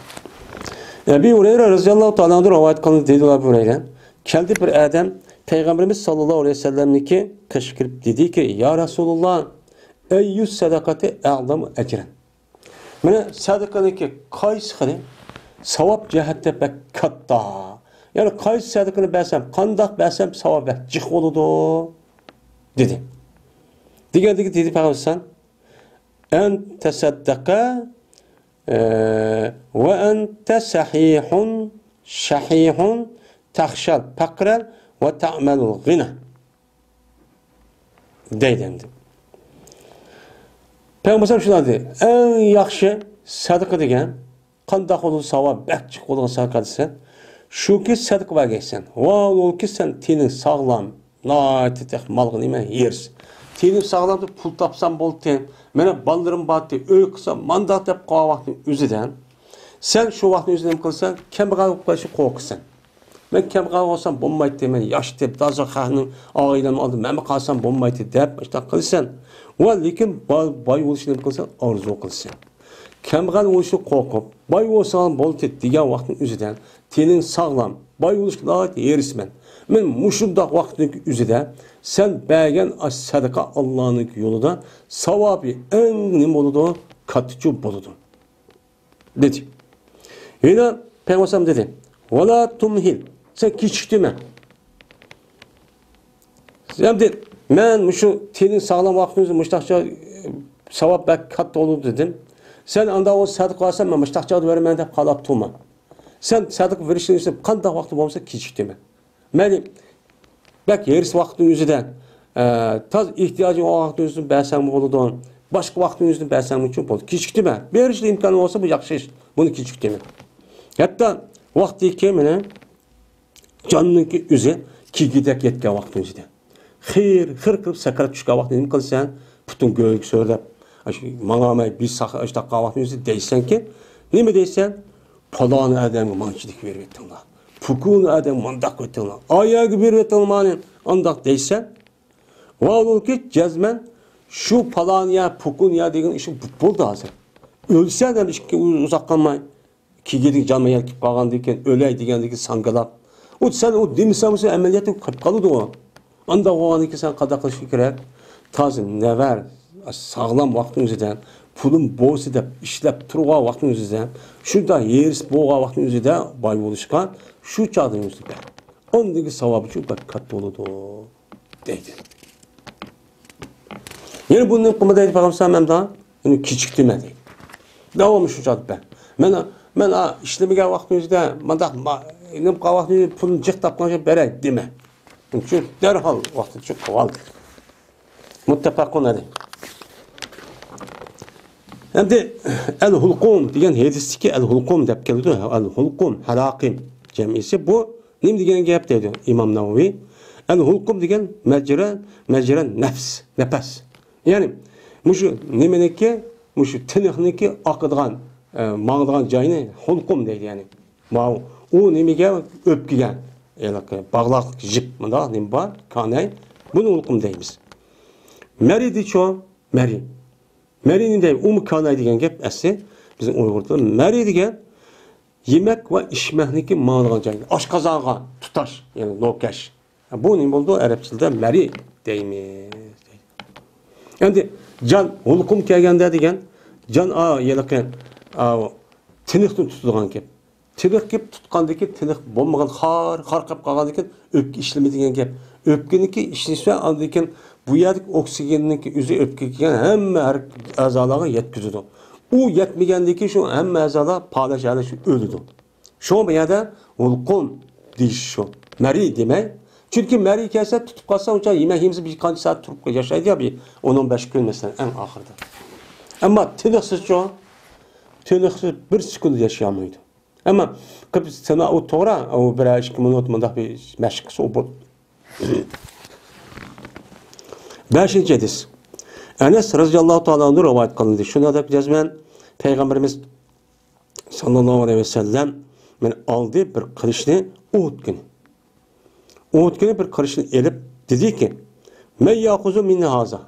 Ebu Hureyre radıyallahu ta'ala'dan rivayet kılındı dediler Ebu Hureyre. Keldi bir adam Peygamberimiz sallallahu aleyhi ve sellem'niki keşif kirip dedi ki ya Resulullah eyyüz sadakati a'zamu ecren. Mana sadakaniki qaysi xili savob jihatda bek katta. Yani qaysi sadaqani bersam, qandaq bersam savob bek jiq bo'ladi dedi. Degandiki dedi Peygamber en tasaddaqa ve ente sahihun şahihun taxşal faqra ve ta'melul gina deydi endi. Peygamber şuna dedi, en yaxshi sadaqa degan qandaq bo'lsa savob bek jiq bo'lgan sadaqa desa, shuki sadaqa bergaysan. Va olki sen tening sog'lom, noyat malga nima yersiz. Tening sog'lom deb pul topsam bo'ldi, meni bolalarim bor, uy qilsam, mandaq deb qolgan vaqtning o'zidan sen shu vaqtning o'zida nima qilsan, kambag'al bo'lib qolishni qo'rqasan. Men kambag'al bo'lsam bo'lmaydi, men yosh deb toza xalqning oilamni oldi, men qolsam bo'lmaydi deb shunday qilsan. Va lekin boy bo'lishni nima qilsan, orzu qilsan. Kambag'al bo'lishni qo'rqib, boy bo'lsam bo'ldi degan vaqtning o'zidan tening sog'lom, boy bo'lishga loyiq erisman. Men mushundaq vaqtning o'zida sen bergan sadaqa Allohning yo'lida savobi eng nima bo'ladi? Kattachu bo'ladi. Dedi. Yana Peygamber dedi. Vala tumhil. Sen kechiktirma. Sen dedi, men shu tening sog'lom vaqtingizni mushtaqcha savob bak katta bo'ladi dedim. Sen anda o sadaqa olsan men mushtaqcha beraman deb qalab turma. Sen sadaqa verishni uchun qanday vaqti bo'lsa kechiktirma. Mayli bak yeris vaqtning o'zida toz ehtiyojing bo'lgan vaqtning o'zida bersang bo'ladi, boshqa vaqtning o'zida bersang uchun bo'ladi. Kechiktirma. Berishni imkoni bo'lsa bu yaxshi ish. Buni kechiktirma. Hatto vaqtiki mana jonniki o'zi kigidak yetgan vaqtning o'zida. Xir qilib sakrat tushgan vaqtni nima qilsan? Butun go'ng so'rab, mang'amay bir saqqa vaqtning o'zida deysanki, nima deysan? Falon odamga manchilik berib etdinglar. Pukun odam mandaq etdinglar. Oyog'i berib etdinglar mani andaq deysan. Va olki jazman shu falon ya pukun ya degan ish bo'ldi hozir. O'lsa ham ishga uzoq qolmay, kigidik jonma yetib qolgandan keyin o'lay degandagi sangalab. U sen u demasam bo'lsa amaliyotda qilib qoladi u. Unda bo'lgandan keyin sen qanday qilish kerak? Toza navar sog'lom vaqtning o'zidan pulim bo'lsa deb ishlab turgan vaqtning o'zida, shunda yeris bo'lgan vaqtning o'zida boy bo'lishga shu chog'ning o'zida. Undagi savob uchun bak katta bo'ladi deydi. Yana buni nima deydi Payg'ambar da? Uni kechiktirma deydi. Davom shu chog'da. Men ishlamagan vaqtning o'zida mandaq nima qilgan vaqtning pulni jiq topgan beray dema. Chunki darhol vaqtida chiqib oldi. Muttafaqun alayh. Endi el-hulqum degan hadisdagi el-hulqum deb keladi. El-hulqum halaqim jamisi bu nima degan gap deydi Imom Navoiy. El-hulqum degan majra nafs, nafas. Ya'ni mushu nimaniki, mushu tiniqniki oqadigan, mangdigan joyini hulqum deydi, ya'ni. U nimaga o'pkigan, ya'ni bog'liq jip bundaq nima bor, qanday, buni hulqum deymiz. Mari decho, mari. Mari deydi, u kanay degan gap asli bizning Uyg'ur tilida mari degan yemak va ichmakniki mangdigan joy, oshqozonga tutash, ya'ni nokash. Bu nima bo'ldi? Arab tilida mari deymiz. Endi jon hulqum kelganda degan jon yiliqi tiniqni tutadigan gap. Tiniq kelib tutgandagi tiniq bo'lmagan xor qilib qolgandan keyin o'pka ishlamaydigan gap. O'pkaniki ishlasa andan keyin bu yerdagi oksigenniki o'zi o'pkaga kelgan hamma a'zolarga yetkazadi. U yetmagandan keyin shu hamma a'zolar paralaj o'ladi. Shu bu yerda hulqum deyish shu. Mari demay, Çünki məri kelse tutup kalsa uçan yemek yemesi bir kaç saat tutup yaşaydı ya bir 10-15 gün mesela en ahırda. Ama tınıksız tınıksız bir sekund yaşayamaydı. Ama sana o toğra o bir 2 minut mındaq bir məşq o bu. 5. Hadis. Enes radıyallahu ta'ala anhu rivayet kılındı. Şuna da cezmen Peygamberimiz sallallahu aleyhi ve sellem men aldı bir kılıçını Uhud günü. Uhud günü bir kılıçını elip dedi ki men yakuzu minni haza.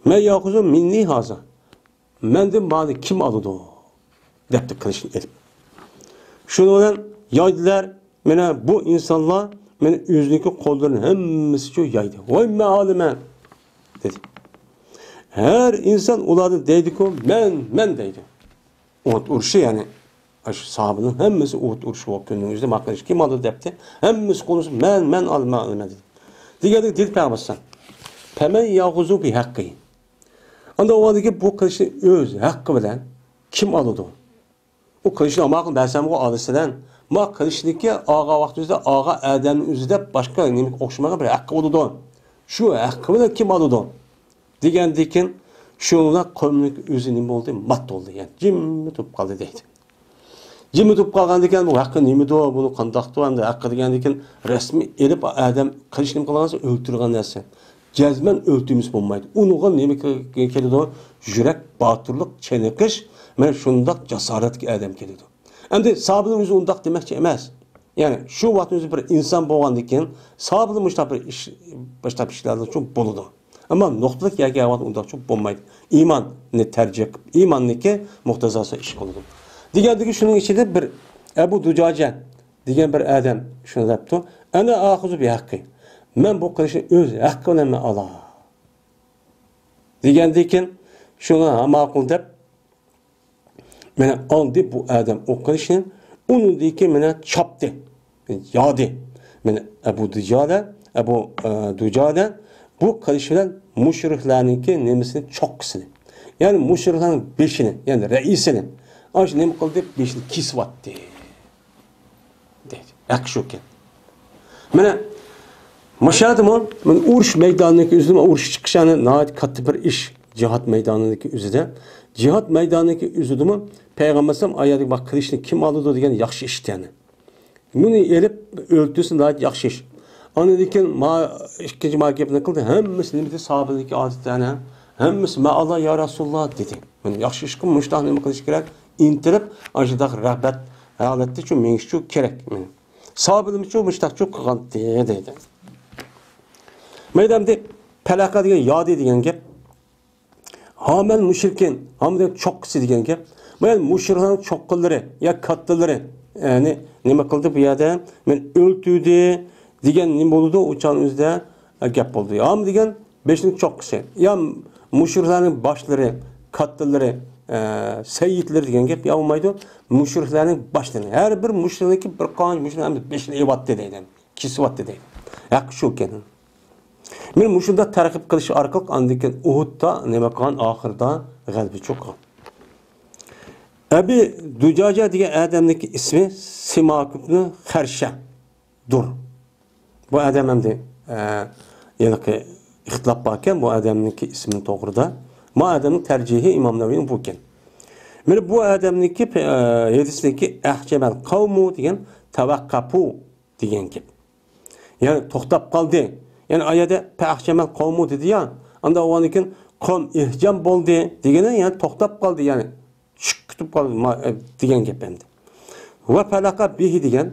Men yakuzu minni haza. Menden bana kim alıdı o? Depti kılıçını elip. Şunu olan yaydılar. Mene bu insanlar mene yüzündeki kollarının hemmisi çok yaydı. Vay me alime dedi. Her insan uladı dedi ki men dedi. Uhud uruşu yani sahabenin hemmisi Uhud uruşu o günün yüzde makılış kim aldı depti. Hemmisi konusu men alma dedi. Diğer dedi Peygamber Pemen yahuzu bi hakkı. Anda o dedi ki bu kılıçın öz hakkı bilen kim aldı? O kılıçın ama bersem o alısıdan ma kılıçniki ağa vaxtı ağa Adem'in üzüde başka nemi okşamağa bir hakkı oldu. Şu hakkı bilen kim aldı? Degen dikin şununla kavmlik üzü nime oldu? Mat oldu. Yani cimmi tutup kaldı dedi. Cimmi tutup kalgan diken bu hakkı nimi do, bunu kandaktı hem de hakkı degen dikin resmi elip Adem kılıç nimi kılgansa öldürgen dersin. Cezmen öldüğümüz bulmaydı. Unuğa nimi keldi o? Yürek, batırlık, çenikiş, men şundak cesaret ki Adem keldi. Hem de sahabenin yüzü undak demekçi emez. Yani şu vaxtın yüzü bir insan bolgan dikin, sahabenin müşta bir iş, başta bir işlerden çok boludu. Ama noktalık yerge hayvan undak çok bolmaydı. İmanını tercih qilib, imanniki muhtazası iş qildi. Degandiki şunun içinde bir Ebu Ducace degan bir adam şunu debdi. Ana ahuzu bi hakkı. Men bu qilishni o'z haqqi bilan men ala. Degandikin shuni ma'qul deb meni oldi bu adam o qilishni, uni meni chopdi, yodi. Meni Ebu Ducade, Ebu Ducade bu qilish bilan mushriklarninki nimasini cho'qqisini, ya'ni mushriklarning beshini, ya'ni raisini, ana shu nima qildi? Beshini kesivyotdi. Deydi. Haq shu ekan. Mana Maşadımı, urush meydanındaki üzüde, urush çıkışanı nihayet katı bir iş, cihat meydanındaki üzüde. Cihat meydanındaki üzüde mi, Peygamber sallam ayetike bak kılıçını kim aldı degan yaxşı iş yani. Bunu elip öldürsün nihayet yaxşı iş. Onu dikin, ma, ikinci ma gepini kıldı, hemmisi nimdi sahabedeki adetlerine, hemmisi ma Allah ya Resulullah dedi. Yani yaxşı iş kıl, müştah nima kılıç gerek, intirip, acıdak rağbet halette şu mengişçu kerek. Sahabedimiz çok müştah çok kılgan dedi. Meydamda pelaka degan yodi degan gap, hamel müşrikin, ham degan cho'qqisi degan gap. Bu müşriklarning cho'qqilari ya kattalari, ya'ni nima qildi bu yerda? Men o'ltirdi degan nima bo'ldi? O'chan o'zida gap bo'ldi. Ham degan beshning cho'qqisi, ya müşriklarning boshlari, kattalari, sayyidlar degan gap ya bo'lmaydi. Müşriklarning boshlari, har bir mushrikniki bir qancha mushriklarning beshini evatdi deydi, kesivatdi deydi. Haq shu ekan. Men mushunda targ'ib qilish orqali andikin Uhudda nima qilgan oxirida g'alaba cho'qqan. Abi Ducaca degan odamniki ismi Simak ibn Xarshadur. Bu odam endi ya'ni ixtilof bor ekan bu odamniki ismi to'g'rida. Bu odamning tarjihi Imom Naviyning bu ekan. Mana bu odamniki hadisniki ahjamal qavmu degan tavaqqafu degan gap. Ya'ni to'xtab qoldi. Yani ayette peahşemel kavmu dedi ya, anda o anıkin kavm ihcam boldu degeni yani toxtab kaldı yani çıkıp kaldı degan gap endi. Ve felaka bihi degan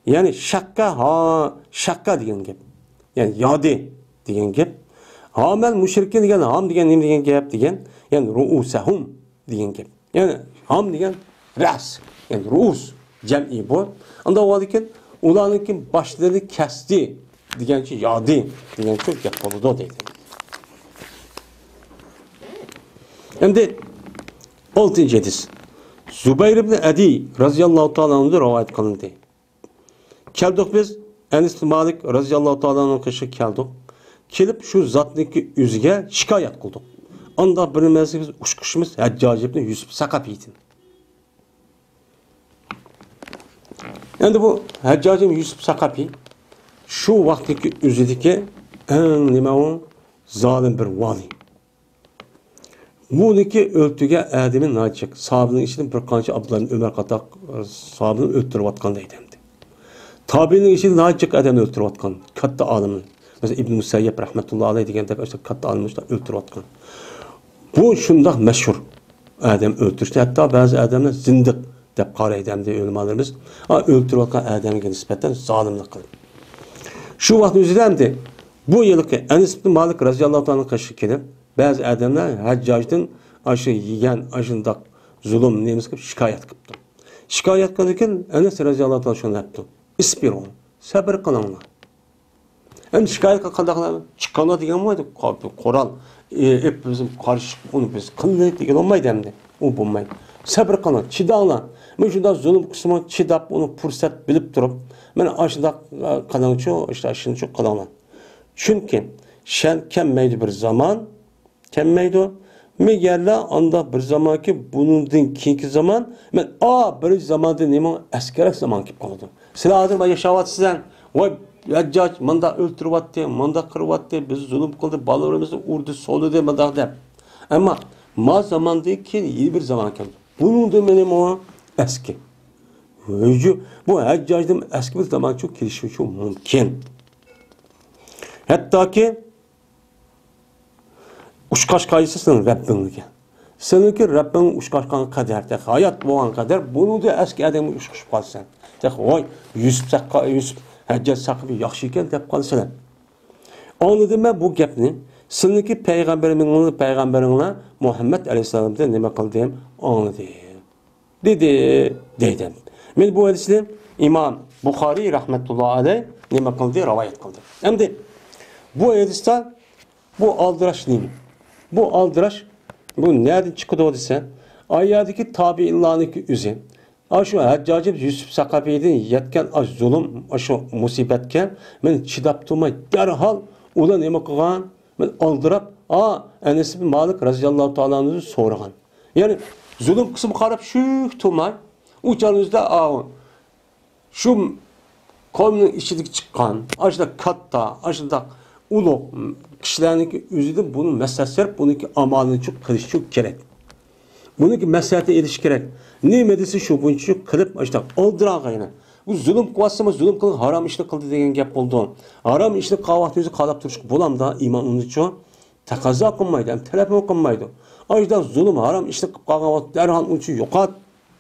yani şakka ha şakka degan gap. Yani yadi degan gap. Hamel müşrikin degan ham degan nima degan gap degan yani ruusahum degan gap. Yani ham degan ras yani ruus cem'i bu. Anda o anıkin ularningki başlarını kesti deganchi yodi degan ko'p gap bo'ladi deydi. Endi 6. Hadis. Zubayr ibn Adi radhiyallohu ta'ala anhu rivayet qilindi. Keldik biz Enes ibn Malik radhiyallohu ta'ala anhu qishi keldik. Kelib shu zotniki yuziga shikoyat qildik. Unda bir nimasi biz ushqishimiz Hajjoj ibn Yusuf Saqafiydi. Endi bu Hajjoj ibn Yusuf Saqafiy Shu vaqtdagi o'zidagi eng nima u zolim bir vali. Buniki o'ltirgan adami nachiq sahobaning ichidan bir qancha Abdulloh ibn Umar qator sahobani o'ltirayotgan deydi. Tabining ichida nachiq odamni o'ltirayotgan katta olimni. Masalan Ibn Musayyib rahmatullohi alayhi degandek katta olimni o'ltirayotgan. Bu shundoq mashhur odam o'ltirishdi. Hatto ba'zi odamlar zindiq deb qaraydi hamda ulamolarimiz o'ltirayotgan odamga nisbatan zolimlik qildi. Shu vaqtning o'zida hamda bu yilgi Anas ibn Malik roziyallohu anhu qarshi kelib, ba'zi odamlar Hajjojdan shu yegan shundoq zulm nemisi qilib shikoyat qilibdi. Shikoyat qilgan Anas roziyallohu anhu shuni debdi: "Isbiru, sabr qilinglar." Endi shikoyat qilqandoqlar chiqqanlar degan bo'lmaydi, Qur'on ep bizim qarshi uni biz qildik degan bo'lmaydi endi. U bo'lmaydi. Sabr qiling, chidanglar. Men shundoq zulm qilsam, chidab uni fursat bilib turib, men shundoq qilingchu, işte shuncha qilinglar. Chunki shan kelmaydi bir zamon, kelmaydi. Megarlar anda bir zamonki bundan keyingi zamon, men bir zamonda nima askarak zamon kelib qoldi. Sizlar hozir mana yashayapsizlar. Voy Hajjoj manda o'ltiryapti, manda qiryapti, biz zulm qildi, bolalarimizni urdi, soldi manda deb. Ammo ma zamondan keyin yeni bir zamon keldi. Bunun benim o eski. Bu Hajjojdan eski bir zaman çok kelişi çok mümkün. Hatta ki uçqaş qayısısın Rabbinga. Seninki Rabbin uçqaşqan qadar, hayat bo'lgan qadar bunu da eski adamga uçqishib qolsan. Voy Yusuf Saqqa Yusuf Hajjaj Saqafi yaxshi ekan deb qolsalar. Anladım ben bu gapni. Seninki peygamberimizin peygamberinglar Muhammed Aleyhisselam'dan nima qildim? Anladım. Dedi, dedim. Men bu hadisni İmam Buxoriy rahmatullohi alayh nima qildi? Rivoyat qildi. Endi bu hadisda bu aldıraş nima? Bu aldıraş bu nereden çıktı dese, ayadaki tabiinlarniki o'zi shu Hajjoj Yusuf Saqafiydan yetgan zulm, shu musibatga men chidab turmay darhol ular nima qilgan? Men aldirab, Anas ibn Malik roziyallohu taoloni so'ragan. Ya'ni zulm qismi qarab shu turmay, u chonizda shu qavmning ichidagi chiqqan, ashunda katta, ashunda ulug' kishilarniki o'zidan buni maslahat so'rab, buniki amalini qilish kerak. Buniki maslahatni elish kerak. Nima desa shu bo'yicha qilib, ashunda oldirag'ayni. Yana. Bu zulm qilyapsizmi, zulm qilib harom ishni qildi degan gap bo'ldi. Harom ishni qilgan o'zi qalab turish bo'lamda iymon uchun taqozo qilmaydi, ham talab ham qilmaydi. Ashunda zulm harom ishni qilib qolgan vaqt darhol uchun yo'qot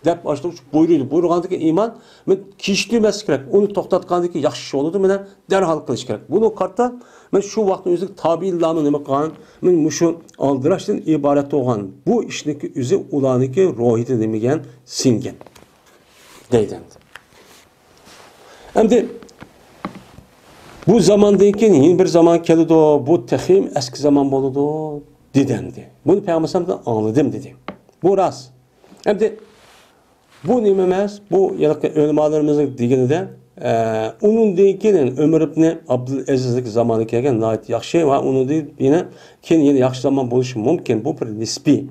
deb ashunda buyurdi. Buyurgandagi iymon men kechiktirmaslik kerak. Uni to'xtatgandagi yaxshi ish bo'ladi, mana darhol qilish kerak. Buni qarta men shu vaqtning o'zida tabiinlarni nima qilgan, men shu aldirashdan iborat bo'lgan bu ishniki o'zi ularniki ruhida nimagan singan deydi. Endi bu zamandan keyin yeni bir zaman keldi, bu texim eski zaman bo'ladi dedi endi. Bunu Peygamber Aleyhisselam'dan anladım dedi. Bu rast. Endi bu nima emas, bu ulamolarımızın deganida onun keyin Ömür ibn Abdulazizlik zamanı kelgan nihoyat yaxshi va uni yana keyin yana yaxshi zamon bo'lishi mumkin. Bu bir nisbiy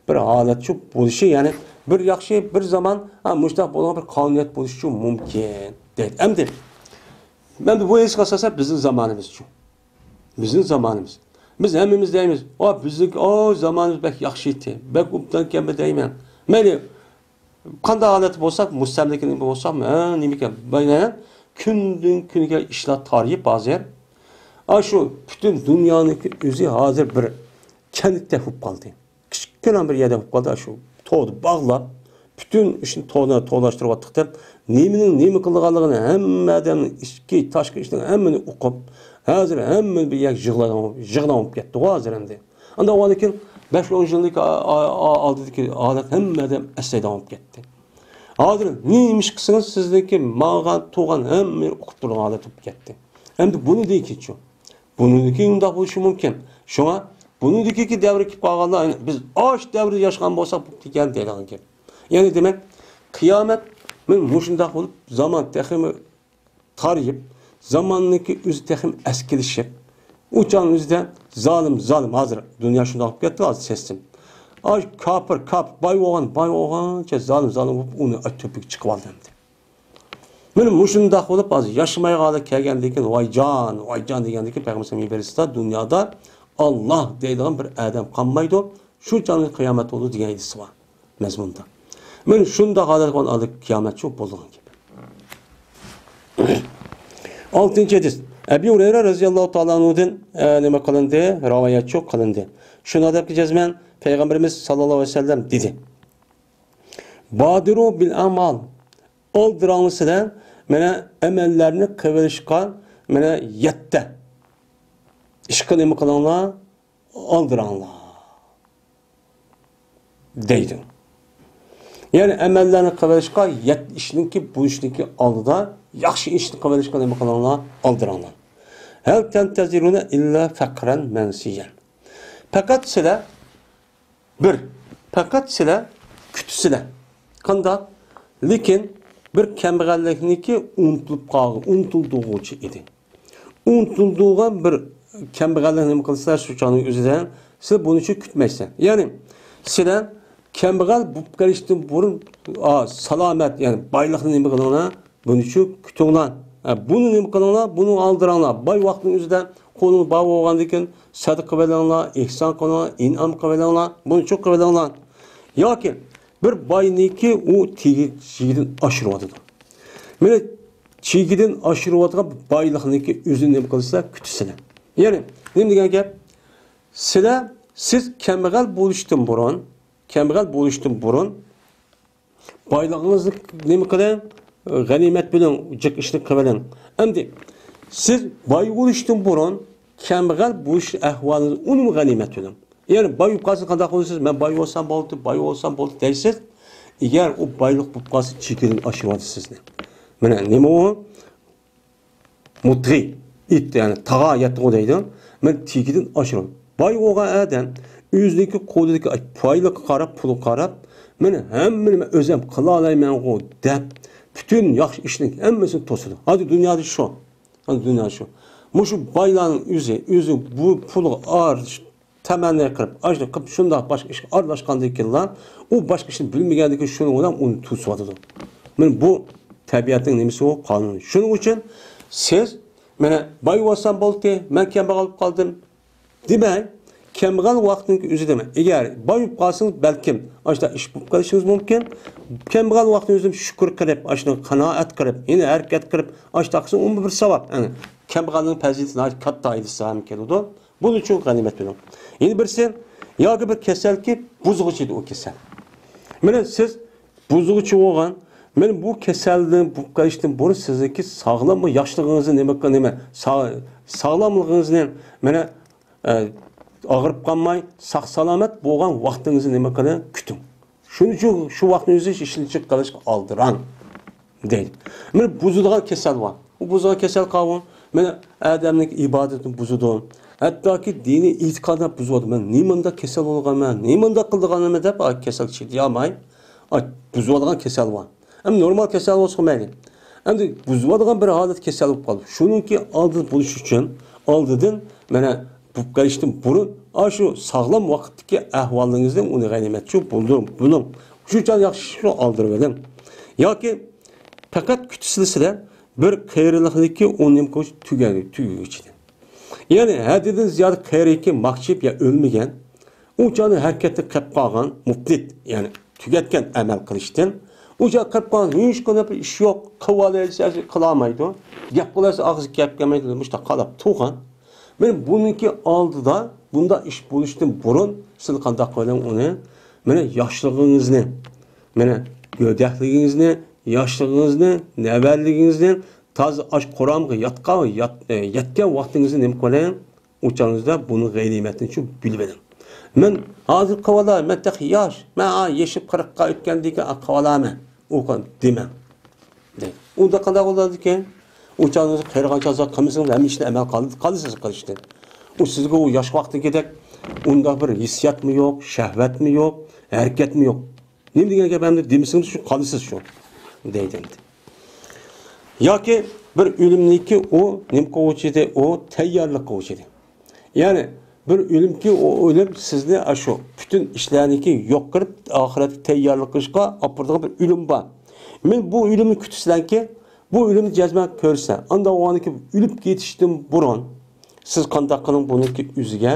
bir holat shu bo'lishi, ya'ni bir yaxshi bir zaman mushtaq bo'lgan bir qonuniyat bo'lishi mumkin deydi. Endi men bu his asosan bizning zamonimiz shu. Bizning zamonimiz. Biz hammamiz deymiz, o bizning o zamonimiz bek yaxshi edi. Bek ubdan kelma deyman. Mayli qanday holat bo'lsak, mustamlakaning bo'lsak, nimaga bayna kundan kunga ishlar tariyib hozir. Shu butun dunyoniki o'zi hozir bir kentda bo'lib qoldi. Kichkina bir yerda bo'lib qoldi. Shu to'ni bog'lab, butun ishni to'ni to'lashtiryaptik deb, nimaning nima qilganligini hamma odamning ichki, tashqi ishni hammani o'qib, hozir hamma bir yer yig'lanib ketdi hozir endi. Unda lekin 5-10 yillik oldidagi holat hamma odam eslaydigan bo'lib ketdi. Hozir nima ish qilsangiz sizniki mang'an, tug'an hamma o'qib turgan holat bo'lib ketdi. Endi buni deyki-chu. Buniki undoq bo'lishi mumkin. Shunga buniki davri kelib qolganda biz osh davrida yashagan bo'lsak bu degan deydigan gap. Ya'ni demak, qiyomat men mushundoq bo'lib zamon texmi tariyib, zamonniki o'zi texmi eskilishib, uçan o'zida zalim zalim hozir dunyo shundoq bo'lib ketdi hozir sezdim. Ay kafir kaf bay bo'lgan bay bo'lgancha zalim zalim bo'lib uni to'pik chiqib oldi endi. Men mushundoq bo'lib hozir yashamayga kelgandan keyin voy jon, voy jon degandan keyin payg'ambar berisida dunyoda Alloh deydigan bir odam qolmaydi. Shu chog'da qiyomat bo'ldi degan hadisi bor mazmunda. Men shundoq holat bo'lgan qiyomat shu bo'lgan gap. 6. Hadis. Ebu Hureyre radıyallahu ta'ala anhu'dan nima qilindi? Rivoyat çok qilindi. Shuni deb jazman Peygamberimiz sallallahu aleyhi ve sellem dedi. Badiru bil amal. Oldiranısıdan mana amallarni qilishga mana yatta. İş nima qilinglar? Oldiranglar. Deydi. Yani amallarni qilishga yat ishninki bu ishniki oldida yaxshi ishni qilishga nima qilinglar? Oldiranglar. Hal tentaziruna illa faqran mansiyan. Faqat sizlar bir, faqat sizlar kutsizlar. Qandaq? Lekin bir kambag'allikniki unutilib qolgan, unutildig'uchi edi. Unutildigan bir kambag'allik nima qilsalar shu chog'ning o'zidan siz buni uchun kutmaysiz. Ya'ni sizlar kambag'al bo'lib qolishdan burun salomat, ya'ni boylikni nima qilinglar? Buni uchun kutinglar. Buni nima qilinglar? Buni oldiranglar. Boy vaqtning o'zida qo'lini bog' bo'lgandan keyin sadaqa qilinglar, ihson qilinglar, in'om qilinglar, buni çok qilinglar. Yoki bir boyniki u chegidan oshiryotidi. Mana chegidan oshiryotgan boylikniki o'zini nima qilsa kutsizlar. Ya'ni nima degan gap? Sizlar siz kambag'al bo'lishdan burun, kambag'al bo'lishdan burun boylig'ingizni nima qiling? G'animat bilan jiq ishni qiling. Endi siz boy bo'lishdan burun kambag'al bo'lish ahvolini uni g'animat biling. Ya'ni boy bo'lib qolsa qanday qilasiz? Men boy bo'lsam bo'ldi, boy bo'lsam bo'ldi deysiz. Agar u boylik bo'lib qolsa chekidan oshiryapti sizni. Mana nima u? Mutg'i it, ya'ni tag'a yatg'u deydi. Men chekidan oshiryapti. Boy bo'lgan odam o'ziniki qo'lidagi boylikqa qarab, pulga qarab, mana hammani men o'zim qila olaman-ku deb bütün yaxshi ishning hammasini to'sadi. Hadi dunyoda shu. Hadi dunyoda shu. Mushu boylarning o'zi bu pulga tamanni qilib, ajni qilib shundoq boshqa ishga aralashgandan keyin u boshqa ishni bilmagandan keyin shuni bilan uni to'sadi. Mana bu tabiatning nimasi u qonuni. Shuning uchun siz mana boy bo'lsam bo'ldi, men kambag'al bo'lib qoldim demang. Kambag'al vaqtning o'zi demang. Agar boy bo'lib qolsangiz, balkim ashta ish bo'lib qolishingiz mumkin. Kambag'al vaqtning o'zida shukr qilib, ashuni qanoat qilib, yana harakat qilib, ashta qilsa u bir savob. Ya'ni kambag'alning fazilati katta aytsa ham keladi. Buning uchun g'animat biling. Yana birisi yoki bir kasalki buzg'uchi edi u kasal. Mana siz buzg'uchi bo'lgan, mana bu kasaldan bo'lib qolishdan burun sizniki sog'lom va yoshligingizni nima nima sog'lomligingizni mana og'rib qolmay sog' salomat bo'lgan vaqtingizni nima qiling? Kuting. Shuning uchun shu vaqtni o'zi ishni qilishga oldirang deydi. Mana buzilgan kasal bor. U buzilgan kasal qavm mana odamning ibodatini buzadi. Hattoki diniy e'tiqodni buzadi. Men nimanda kasal bo'lganman, nimanda qilganimni deb kasal chidayolmay buzadigan kasal bor. Ham normal kasal bo'lsa mayli. Endi buzadigan bir holat kasal bo'lib qoldi. Shuningki oldin bo'lish uchun oldidan mana bo'lib qolishdan burun shu sog'lom vaqtdagi ahvolingizni uni g'animatchi bo'ldim, bo'ling. Shuncha yaxshi shuni oldirib oling. Yoki faqat kutisizlar bir qiyrilikniki o'nim qo'sh tugadi, tuguchidan. Ya'ni haddidan ziyoda qayriki maqchib ya o'lmagan, u chani harakatni qilib qolgan, mubtit, ya'ni tugatgan amal qilishdan, u joy qilib qolgan hech qanday bir ish yo'q, qilib qilolmaydi. Gap qilsa og'zi gap kelmaydi, mushta qalab tug'an. Men buniki oldida bunda ish bo'lishdan burun siz qanday qiling uni? Mana yoshligingizni, mana go'dakligingizni, yoshligingizni, nevarligingizni toza osh quromga yotgan, yotgan vaqtingizni nima qiling? O'changizda buni g'animatini uchun bilib oling. Men hozir qilib men tax yosh, men yeshib 40 ga o'tgandan keyin qilib olaman. U demang. Deydi. Unda qanday bo'ladi ekan? O'changizni qiyirgan chog'da qilmasangiz hamma ishni amal qilasiz qilishdi. U sizga u yosh vaqtidagidek unda bir hissiyotmi yo'q, shahvatmi yo'q, harakatmi yo'q. Nima degan gap endi demasangiz shu qolasiz shu deydi endi. Yoki bir o'limniki u nima qiluvchi u tayyorlik qiluvchi. Ya'ni bir o'limki u o'lim sizni shu butun ishlarniki yo'q qilib oxiratga tayyorlik qilishga olib boradigan bir o'lim bor. Men bu o'limni kutsizlarki, Bu ölümni cəzmən görsə, ancaq o anki ölüb ketishdan burun siz qandaq qiling buniki o'ziga,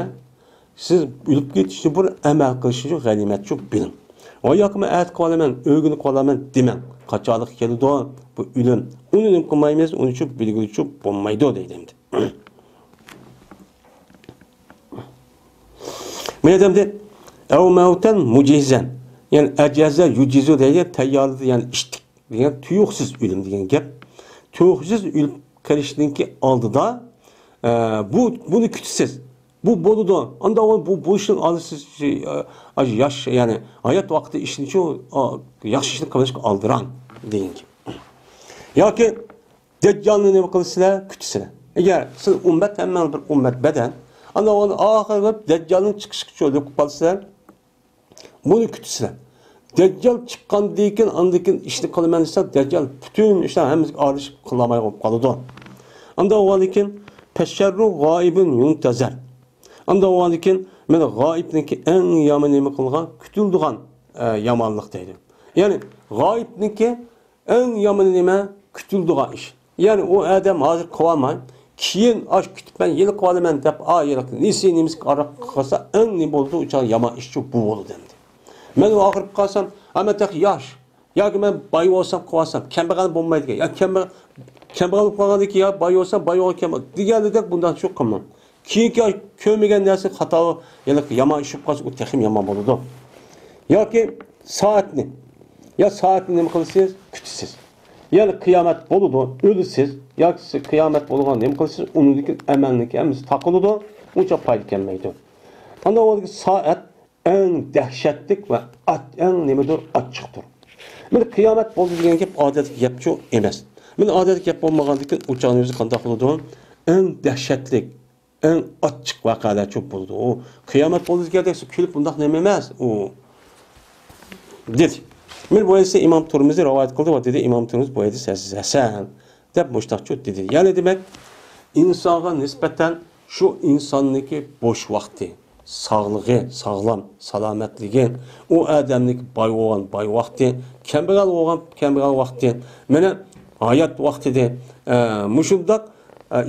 siz ölüb ketishdan burun amal qilish uchun g'animat uchun biling. Va yoki men ət qolaman, o'rganib qolaman demang. Qachonlik keladi bu o'lim. Uni nima qilmaymiz, uning uchun bilguvchi bo'lmaydi deydi endi. Mana endi av mautan mujizan, ya'ni ajaza yujizu degan tayyorladi, ya'ni ishtik degan tuyuqsiz o'lim degan gap. Tuyuqsiz o'lib qolishninki oldida bu bunu kütüsiz. Bu bo'ladi. Anda bu bo'lishning oldisiz yaş, ya'ni hayot vaqti ishni shu yaxshi ishni qilishga oldiran degan gap. Yoki Dajjalni nima qilasizlar? Kutasizlar. Agar siz ummat hamma bir ummat badan, anda uni oxiri Dajjalning chiqishi o'lib qolsizlar, buni kutasizlar. Dajjal chiqqandan keyin andan keyin ishni qilaman desa, Dajjal butun ishlar hammasiga aralashib qilamay qolib qoladi. Anda o'g'il keyin tasharru g'oibun yuntazar. Anda o'g'il keyin mana g'oibniki eng yomon nima qilgan, kutildigan yomonlik deydi. Ya'ni g'oibniki eng yomon nima kutildigan ish. Ya'ni u odam hozir qilolmay, keyin ash kutib men yil qilaman deb yil nisi nimasi araq qilsa eng nima bo'ldi, o'sha yomon ish bu bo'ldi endi. Men oxirib qolsam, amma taq yosh, yoki men boy bo'lsam qilsam, kambag'al bo'lmaydi ekan. Ya kambag'al bo'lib qolgandan keyin yo boy bo'lsam, boy bo'lgan deganidek bundan shu qilmam. Keyingi ko'rmagan narsa xato, ya'ni yomon ish bo'lib qolsa, u texim yomon bo'ladi. Yoki soatni, ya soatni nima qilasiz? Kutasiz. Ya'ni qiyomat bo'ladi, o'lasiz, yoki qiyomat bo'lgan nima qilasiz? Uniki amalniki hammasi taqiladi, uncha foyda kelmaydi. Anda o'lgi soat eng dahshatlik va eng nimadir ochiqdir. Mana qiyomat bo'ldi degan gap odatdagi gapchu emas. Mana odatdagi gap bo'lmagandan o'chani o'zi qanday qiladi? Eng dahshatlik, eng ochiq voqealar ko'p bo'ldi. U qiyomat bo'ldi deganda kulib bundoq nima emas, u dedi. Men bu hadisni İmam Turmizi rivayet qildi va dedi İmam Turmizi bu hadis hasan deb mushtaqchu dedi. Ya'ni demak, insonga nisbatan shu insonniki bo'sh vaqti, sog'lig'i, sog'lom, salomatligi, u odamniki boy bo'lgan boy vaqti, kambag'al bo'lgan kambag'al vaqti, mana hayot vaqtida mushundaq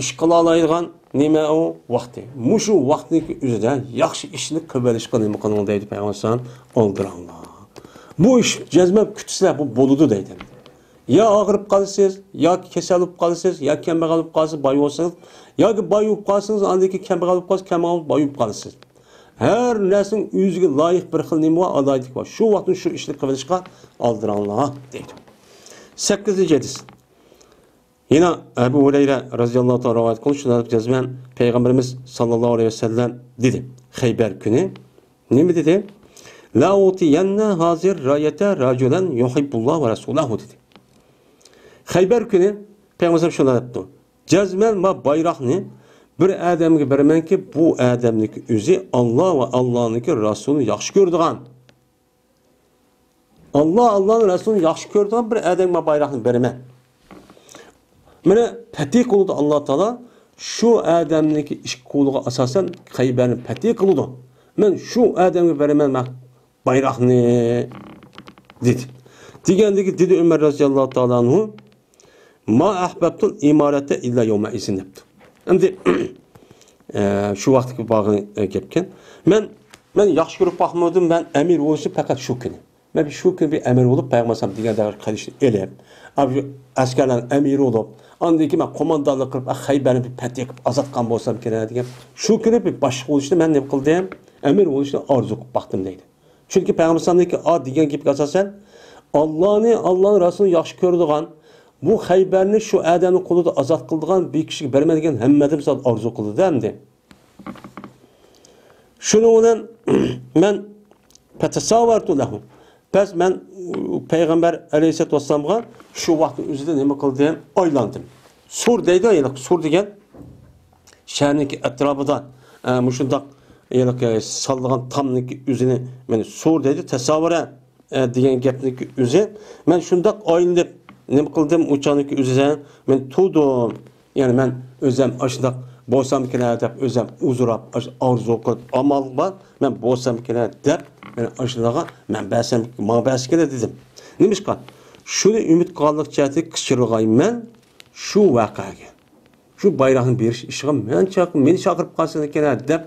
ish qila oladigan nima u vaqti. Mushu vaqtniki o'zida yaxshi ishni qilib olishga nima qiling deydi payg'ambar alayhisalom, oldiranglar. Bu ish jazmab kutsizlar, bu bo'ladi deydi. Ya og'rib qolasiz, yo kasal bo'lib qolasiz, yo kambag'al bo'lib qolasiz, boy bo'lsangiz, yoki boy bo'lib qolsangiz, andaki kambag'al bo'lib qolasiz, kambag'al bo'lib boy bo'lib qolasiz. Har narsaning o'ziga loyiq bir xil nima bor, adolatlik bor. Shu vaqtda shu ishni qilishga oldiranglar deydi. 8-hadis. Yine Ebu Hureyre radıyallahu anh rivayet qildi. Shunday jazman Peygamberimiz sallallohu alayhi vasallam dedi. Xayber kuni nima dedi? La utiyanna hazir rayata rajulan yuhibbulloh va rasulahu dedi. Xayber kuni Peygamberimiz shunday debdi. Jazman ma bayroqni bir odamga beramanki, bu odamniki o'zi Alloh va Allohniki rasulini yaxshi ko'radigan. Alloh Allohning rasulini yaxshi ko'radigan bir odamga bayroqni beraman. Mana fatih qildi Alloh taolo shu odamniki ish qo'liga asosan Xaybarni fatih qildi. Men shu odamga beraman bayroqni dedi. Degandagi dedi Umar roziyallohu taolo anhu, ma ahbabtul imarata illa yawma izin debdi. Endi shu vaqtga bog'liq gapkan. Men yaxshi ko'rib boqmadim, men amir bo'lishni faqat shu kuni. Men shu kuni bir amir bo'lib payg'ambar degan davr qilishni elib, askarlarning amiri bo'lib, andan keyin men qo'mondonlik qilib, Xaybarni bir fatih qilib ozod qilgan bo'lsam kerak degan. Shu kuni bir boshliq bo'lishni men nima qildim? Amir bo'lishni orzu qilib boqdim deydi. Chunki payg'ambarniki a degan gapga asosan Allohni, Allohning rasulini yaxshi ko'radigan, bu Xaybarni shu odamning qo'lida ozod qildigan bir kishiga bermaydigan hammadan misol orzu qildi endi. Shuni bilan men fatasavartu lahu. Bas men payg'ambar alayhissalatu vassalomga shu vaqtning o'zida nima qildim? Aylandim. Sur deydi, ya'ni sur degan shaharniki atrofida mushundaq ya'ni solgan tomniki o'zini men sur deydi, tasavvura degan gapniki o'zi. Men shundaq aylanib nima qildim? O'chaniki o'zidan men tug'dim. Ya'ni men o'zim ashundaq bo'lsam kerak deb o'zim uzrab orzu qilib amal bor, men bo'lsam kerak deb men ashundaqa men basam, ma bas kerak dedim. Nimishqa? Shuni umid qilganlik jihati qichirg'ayman. Shu voqeaga, shu bayroqni berish ishiga men meni chaqirib qolsin ekan deb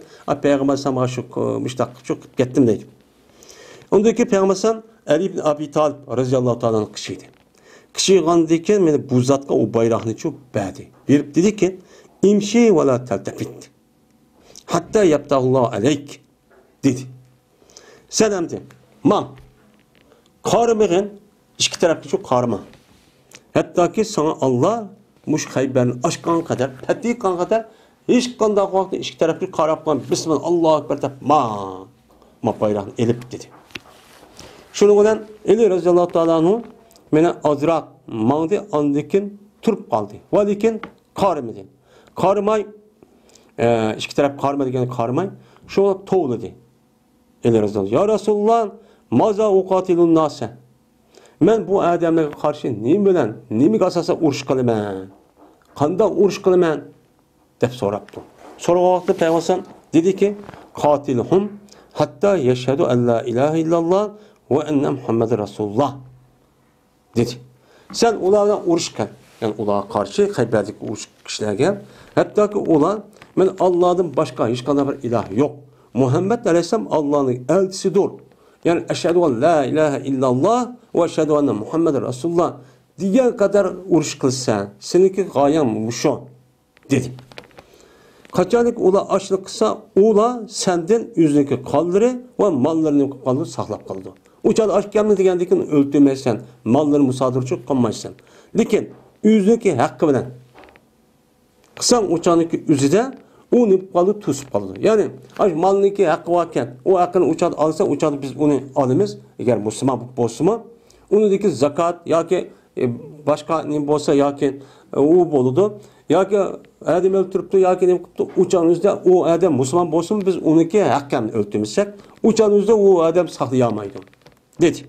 payg'ambar alayhisalomga shu mushtaq shu qilib ketdim deydi. Undan keyin payg'ambar alayhisalom Ali ibn Abi Talib roziyallohu taoloni qishiydi. Qishiygandan keyin meni bu zotga u bayroqni chu berdi. Berib dediki, imshi va la taltafit. Hatta yaptahullohu alayk dedi. Sen hamdi man qarimig'in ikki tarafga chu qarima. Hattoki sana Alloh mush Xaybarni ochgan qadar, fatih qilgan qadar hech qanday vaqtda ikki tarafga qarab qolgan bismillah Allohu akbar deb ma bayroqni elib dedi. Shuning bilan Ali roziyallohu taolo anhu meni ozroq mangdi, andikin turib qoldi. Va lekin qarimadi. Qarimay, ikki taraf qarima degani qarimay, shu tovladi. Ali roziyallohu ya Rasululloh, maza uqatilun nasa. Men bu odamlarga qarshi nima bilan, nimaga asosan urush qilaman? Qanday urush qilaman deb so'rabdi. So'ragan vaqtda payg'ambar dediki, qatilhum hatta yashhadu an la ilaha illalloh va anna Muhammadar Rasululloh dedi. Sen ulardan urush qil. Ya'ni ularga qarshi Xaybardagi urush kishilarga, hattoki ular men Allohdan boshqa hech qanday bir iloh yo'q. Muhammad alayhisalom Allohning elchisidir. Ya'ni ashhadu an la ilaha illalloh va ashhadu anna Muhammadar Rasululloh degan qadar urush qilsa, seniki g'oyang shu dedi. Qachonlik ular ochlik qilsa, ular sendan o'ziniki qonlari va mollarini qonlari saqlab qoldi. Uçal aç gelmedi degandan keyin o'ltirmaysan, mollarini musodirchi qilmaysan. Lekin o'ziniki haqqi bilan qilsang, uchaniki o'zida u nima qoldi, to'sib qoldi. Ya'ni ash molniki haqqi bor ekan, u haqqini uchan olsa, uchan biz uni olamiz. Agar musulmon bo'lsa, unidagi zakot yoki boshqa nima bo'lsa yoki u bo'ladi, yoki odam o'ltiribdi yoki nima qilibdi, uchan o'zida u odam musulmon bo'lsin, biz uniki haqqini o'ltirmasak, uchan o'zida u odam saqlay olmaydi dedi.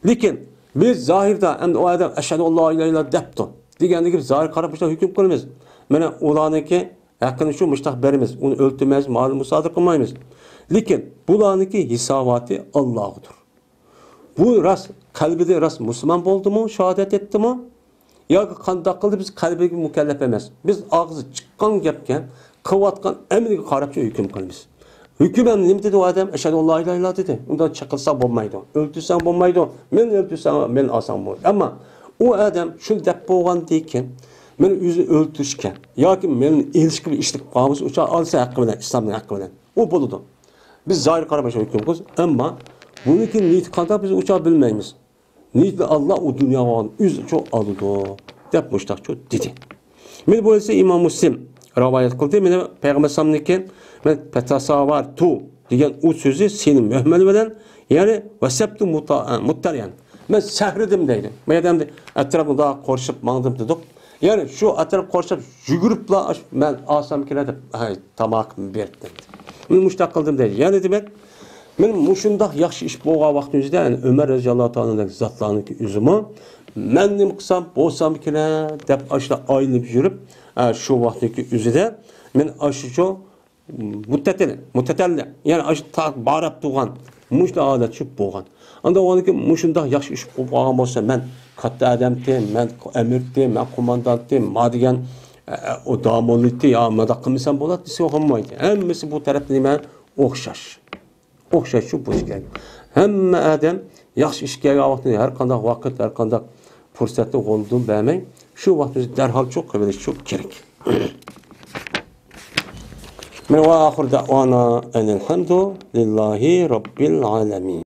Lekin biz zohirda endi u odam ashhadu an la ilaha illalloh debdi degandagi biz zohir qarab hukm qilamiz. Mana ularniki haqqini shu mushtaq beramiz, uni o'ltirmaymiz, molni musodir qilmaymiz. Lekin bularniki hisoboti Allohdir. Bu rost qalbida rost musulmon bo'ldimi, shahodat etdimi yoki qanday qildi, biz qalbiga mukallaf emas. Biz og'zi chiqqan gapga, qilayotgan amaliga qarab hukm qilamiz. Hukm ham nima dedi u odam? Ashhadu an la ilaha illalloh dedi. Undan chiqilsa bo'lmaydi, o'ltirsang bo'lmaydi, men o'ltirsam men olsam bo'ladi. Ammo u odam shu deb bo'lgandan keyin meni o'zini o'ltirishga yoki meni elishga bir ishlik qolmasa, o'sha olsa haqqi bilan, islomning haqqi bilan u bo'ladi. Biz zohir qarab hukm qilamiz, ammo buniki niyati qanday biz o'sha bilmaymiz. Niyatli Alloh u dunyoga o'zi uchun oladi deb mushtaqchi dedi. Men bu esa Imom Muslim rivoyat qildi. Meni payg'ambar alayhisalomniki men tasavartu degan u so'zi seni muhmal bilan, ya'ni vasabtu muttaliyan. Men sahridim deydi. Men endi atrofni daha qo'rshib mangdim dedik. Ya'ni shu atrof qo'rshib yuguribla men olsam keladi, tomoq berdi dedi. Men mushtaq qildim deydi. Ya'ni demak, men mushundoq yaxshi ish bo'lgan vaqtimizda, ya'ni Umar roziyallohu taoloning zotlarniki o'zimi men nima qilsam bo'lsam kerak deb ashla aylanib yurib, shu vaqtdagi o'zida men shu muttatil, muttatalli, ya'ni shu borib turgan mushla odat shu bo'lgan. Unda uniki mushundoq yaxshi ish bo'lib qolgan bo'lsa, men katta odamdi, men amirdi, men qo'mondondi, ma degan o damollikdi, yo nima qilmasam bo'ladi desa bo'lmaydi. Hammasi bu tarafda nima o'xshash. O'xshash shu bo'lishi kerak. Hamma odam yaxshi ish kelgan vaqtida har qanday vaqt, har qanday fursatni qo'ldan bermay, shu vaqtda darhol cho'q qilish kerak. Men va oxir da'vana alhamdulillahi robbil alamin.